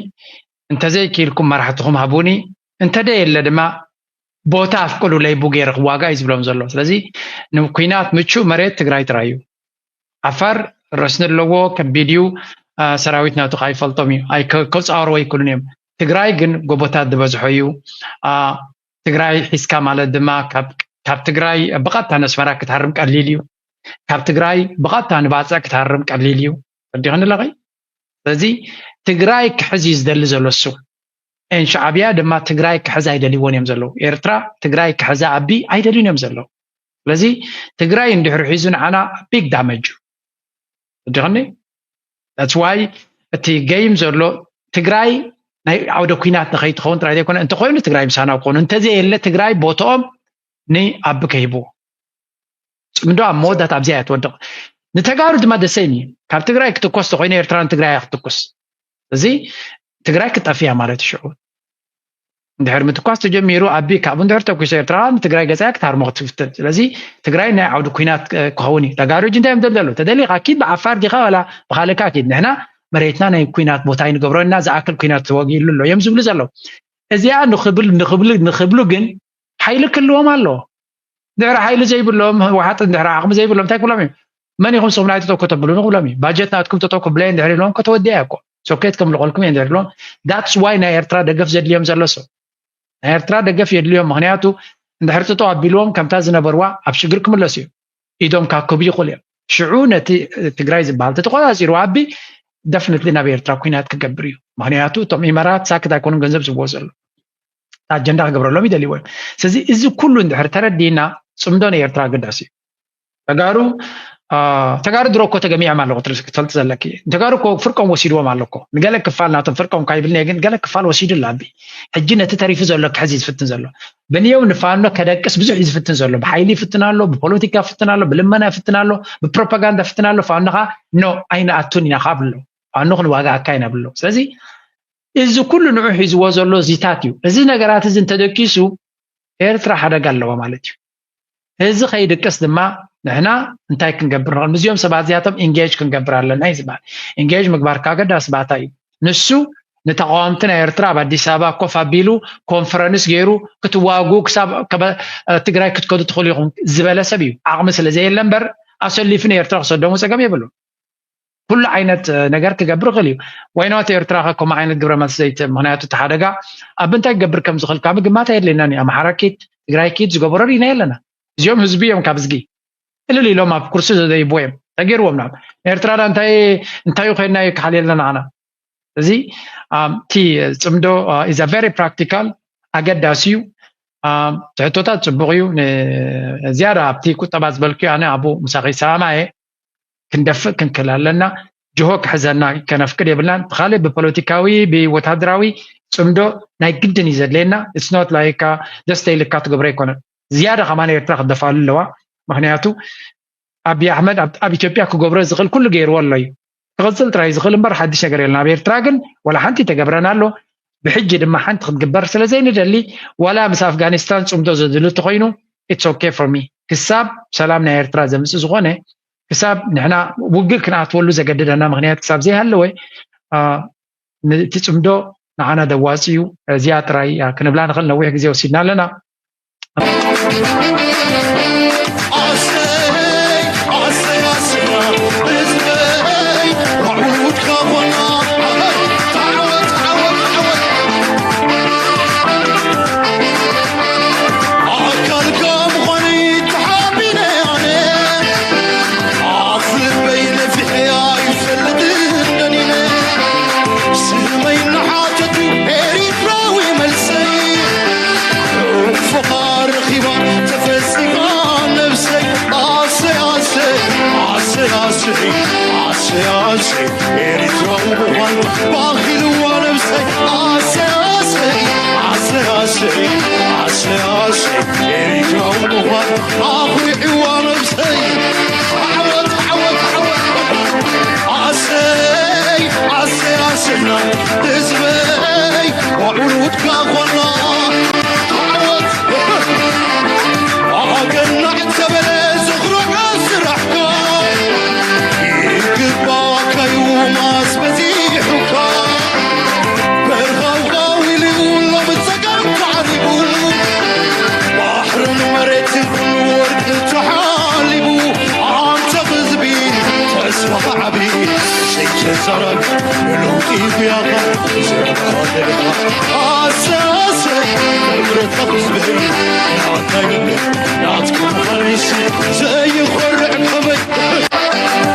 እንተዘይክኢልኩም መራሕትኹም ሃቡኒ፣ እንተደየለ ድማ ቦታ ኣፍቅዱለይ፣ ብኡ ገይረ ክዋጋእ እዩ ዝብሎም ዘሎ። ስለዚ ንኩናት ምቹእ መሬት ትግራይ ጥራይ እዩ። ዓፋር ረስኒ ኣለዎ፣ ከቢድ እዩ። አ፣ ሰራዊት ናቱ ከይፈልጦም እዩ። ኣይ፣ ከ-፣ ከጻወርዎ ኣይክእሉን እዮም። ትግራይ ግን ጎቦታት ዝበዝሖ እዩ። አ፣ ትግራይ ሒዝካ ማለት ድማ ካብ፣ ካብ ትግራይ ብቐጥታ ነስመራ ክትሃርም ቀሊል እዩ። ካብ ትግራይ ብቐጥታ ንባጽዕ ክትሃርም ቀሊል እዩ። ተረዲኹኒ ኣለኺ? ስለዚ ትግራይ ክሕዝ እዩ ዝደሊ ዘሎ እሱ። ኤን ሻዕብያ ድማ ትግራይ ክሕዝ ኣይደልይዎን እዮም ዘለዉ። ኤርትራ ትግራይ ክሕዛ ኣቢ ኣይደልዩን እዮም ዘለዉ። ስለዚ ትግራይ እንድሕር ሒዙ ንዓና ቢግ ዳመጅ እዩ። ተረዲኹኒ? That's why እቲ ገይም ዘሎ ትግራይ ናይ ዓውደ ኩናት ንኸይትኸውን ጥራይ ዘይኮነ፣ እንተኾይኑ ትግራይ ምሳና ክኾኑ፣ እንተዘየለ ትግራይ ቦትኦም ንኣቢ ከሂብዎ። ጽምዶ ኣብ መወዳት ኣብዚኣ እያ ትወድቕ። ንተጋሩ ድማ ደሰይም እዩ። ካብ ትግራይ ክትኮስ ተኾይነ ኤርትራ ንትግራይ እያ ክትኩስ። እዚ ትግራይ ክትጠፍእ እያ ማለት እዩ ሽዑ። እንድሕር ምትኳስ ተጀሚሩ ኣቢ ካብኡ እንድሕር ተኩሱ ኤርትራ ንትግራይ ገጻ ክትሃርሞ ክትፍትን። ስለዚ ትግራይ ናይ ዓውዲ ኩናት ክኸውን እዩ። ተጋሩ ሕጂ እንታይ እዮም ደልደሉ? ተደሊኻ ኪድ ብዓፋር ዲኻ ዋላ ብኻልካ ኪድ። ንሕና መሬትና ናይ ኩናት ቦታ ይንገብሮ እና ዝኣክል ኩናት ተወጊሉ ኣሎ እዮም ዝብሉ ዘለዉ። እዚኣ ንኽብል ንኽብሉ ንኽብሉ ግን ሓይሊ ክልዎም ኣለዎ። ድሕሪ ሓይሊ ዘይብሎም ህወሓት ድሕሪ ዓቕሚ ዘይብሎም እንታይ ክብሎም እዮም? መን ኢኹም ስኹም ናይ ተተኮ ተብሉ ንኽብሎም እዩ። ባጀት ናትኩም ተተኮ ብለየን ድሕሪ ኢሎም ከተወዲያ እኮ ሶኬት ከምልቆልኩም እየ ድሕሪ ኢሎም። That's why ናይ ኤርትራ ደገፍ ዘድልዮም ዘሎ ሰው ናይ ኤርትራ ደገፍ የድልዮም። ምክንያቱ እንድሕር ጥጦ ኣቢልዎም ከምታ ዝነበርዋ ኣብ ሽግር ክምለሱ እዮም። ኢዶም ካክቡ ይኽእሉ እዮም። ሽዑ ነቲ ትግራይ ዝበሃል ተተቆፃፂሩ ኣቢ ደፍነትሊ ናብ ኤርትራ ኩናት ክገብር እዩ። ምክንያቱ እቶም ኢመራት ሳክት ኣይኮኑን ገንዘብ ዝብዎ ዘሎ ኣጀንዳ ክገብረሎም ይደልይዎ እዮም። ስለዚ እዚ ኩሉ እንድሕር ተረዲና ጽምዶ ንኤርትራ ኣገዳሲ እዩ። ተጋሩ ተጋሩ ድሮ እኮ ተገሚዖም ኣለዎ ክትፈልጥ ዘለኪ። ተጋሩ እኮ ፍርቆም ወሲድዎም ኣሎ እኮ። ንገለ ክፋል ናቶም ፍርቆም ካይብልኒ ግን ገለ ክፋል ወሲዱ ኣሎ ኣቢ። ሕጂ ነቲ ተሪፉ ዘሎ ክሕዝ እዩ ዝፍትን ዘሎ። ብንየው ንፋኖ ከደቅስ ብዙሕ እዩ ዝፍትን ዘሎ። ብሓይሊ ይፍትን ኣሎ፣ ብፖለቲካ ይፍትን ኣሎ፣ ብልመና ይፍትን ኣሎ፣ ብፕሮፓጋንዳ ይፍትን ኣሎ። ፋኖ ኸኣ ኖ ኣይንኣቱን ኢና ካብ ኣሎ ፋኖ ክንዋጋኣካ ኢና ብሎ። ስለዚ እዚ ኩሉ ንዑ ሒዝዎ ዘሎ ዚታት እዩ። እዚ ነገራት እዚ እንተደቂሱ ኤርትራ ሓደጋ ኣለዋ ማለት እዩ። እዚ ከይድቅስ ድማ ንሕና እንታይ ክንገብር ንኽእል? ምስዚኦም ሰባት እዚኣቶም ኢንጌጅ ክንገብር ኣለና እዩ ዝበሃል። ኢንጌጅ ምግባርካ ኣገዳሲ ባታ እዩ። ንሱ ንተቃወምቲ ናይ ኤርትራ ኣብ ኣዲስ ኣበባ ኮፍ ኣቢሉ ኮንፈረንስ ገይሩ ክትዋጉ ክሳብ ትግራይ ክትከዱ ትኽእሉ ኢኹም ዝበለ ሰብ እዩ። ዓቕሚ ስለ ዘየለ እምበር ኣሰሊፉ ንኤርትራ ክሰዶም ጸገም የብሉ። ኩሉ ዓይነት ነገር ክገብር ይኽእል እዩ። ዋይናት ኤርትራ ከምኡ ዓይነት ግብረ መልሲ ዘይትህብ? ምክንያቱ እቲ ሓደጋ ኣብ እንታይ ክገብር ከም ዝኽእል ካብ ምግማት ኣየድልየናን እዩ። ኣምሓራ ኪድ ትግራይ ኪድ ዝገበሮ ርኢና የለና። እዚኦም ህዝቢ እዮም ካብ ዝጊ እልል ኢሎም ኣብ ኩርሲ ዘደይብዎ እዮም ተገይርዎም ናብ ኤርትራ ዳ እንታይ እንታይ ኮይና ይከሓል የለና ኣና እዚ እቲ ፅምዶ is a very practical ኣገዳሲ እዩ። ትሕቶታት ፅቡቅ እዩ። ዝያዳ ኣብቲ ቁጠባ ዝበልክዮ ኣነ ኣብኡ ምሳኺ ሰላማ እየ። ክንደፍእ ክንክእል ኣለና። ጅሆ ክሕዘና ከነፍቅድ የብልናን። ብካልእ ብፖለቲካዊ ብወታደራዊ ፅምዶ ናይ ግድን እዩ ዘድልየና። It's not like ደስተ ኢልካ ትገብሮ ኣይኮነን። ዝያዳ ከማን ኤርትራ ክትደፋሉ ኣለዋ። ምክንያቱ ኣብይ ኣሕመድ ኣብ ኢትዮጵያ ክገብሮ ዝኽእል ኩሉ ገይርዎ ኣሎ እዩ። ክቕፅል ጥራይ ዝኽእል እምበር ሓድሽ ነገር የለን። ኣብ ኤርትራ ግን ዋላ ሓንቲ ተገብረን ኣሎ። ብሕጂ ድማ ሓንቲ ክትግበር ስለ ዘይንደሊ ዋላ ምስ ኣፍጋኒስታን ፅምዶ ዘድሊ እንተኾይኑ it's okay for me። ክሳብ ሰላም ናይ ኤርትራ ዘምፅእ ዝኾነ ክሳብ ንሕና ውግእ ክንኣትወሉ ዘገድደና ምክንያት ክሳብ ዘይሃለወ እቲ ፅምዶ ንዓና ደዋፂ እዩ። እዚኣ ጥራይ ክንብላ ንኽእል። ነዊሕ ግዜ ወሲድና ኣለና።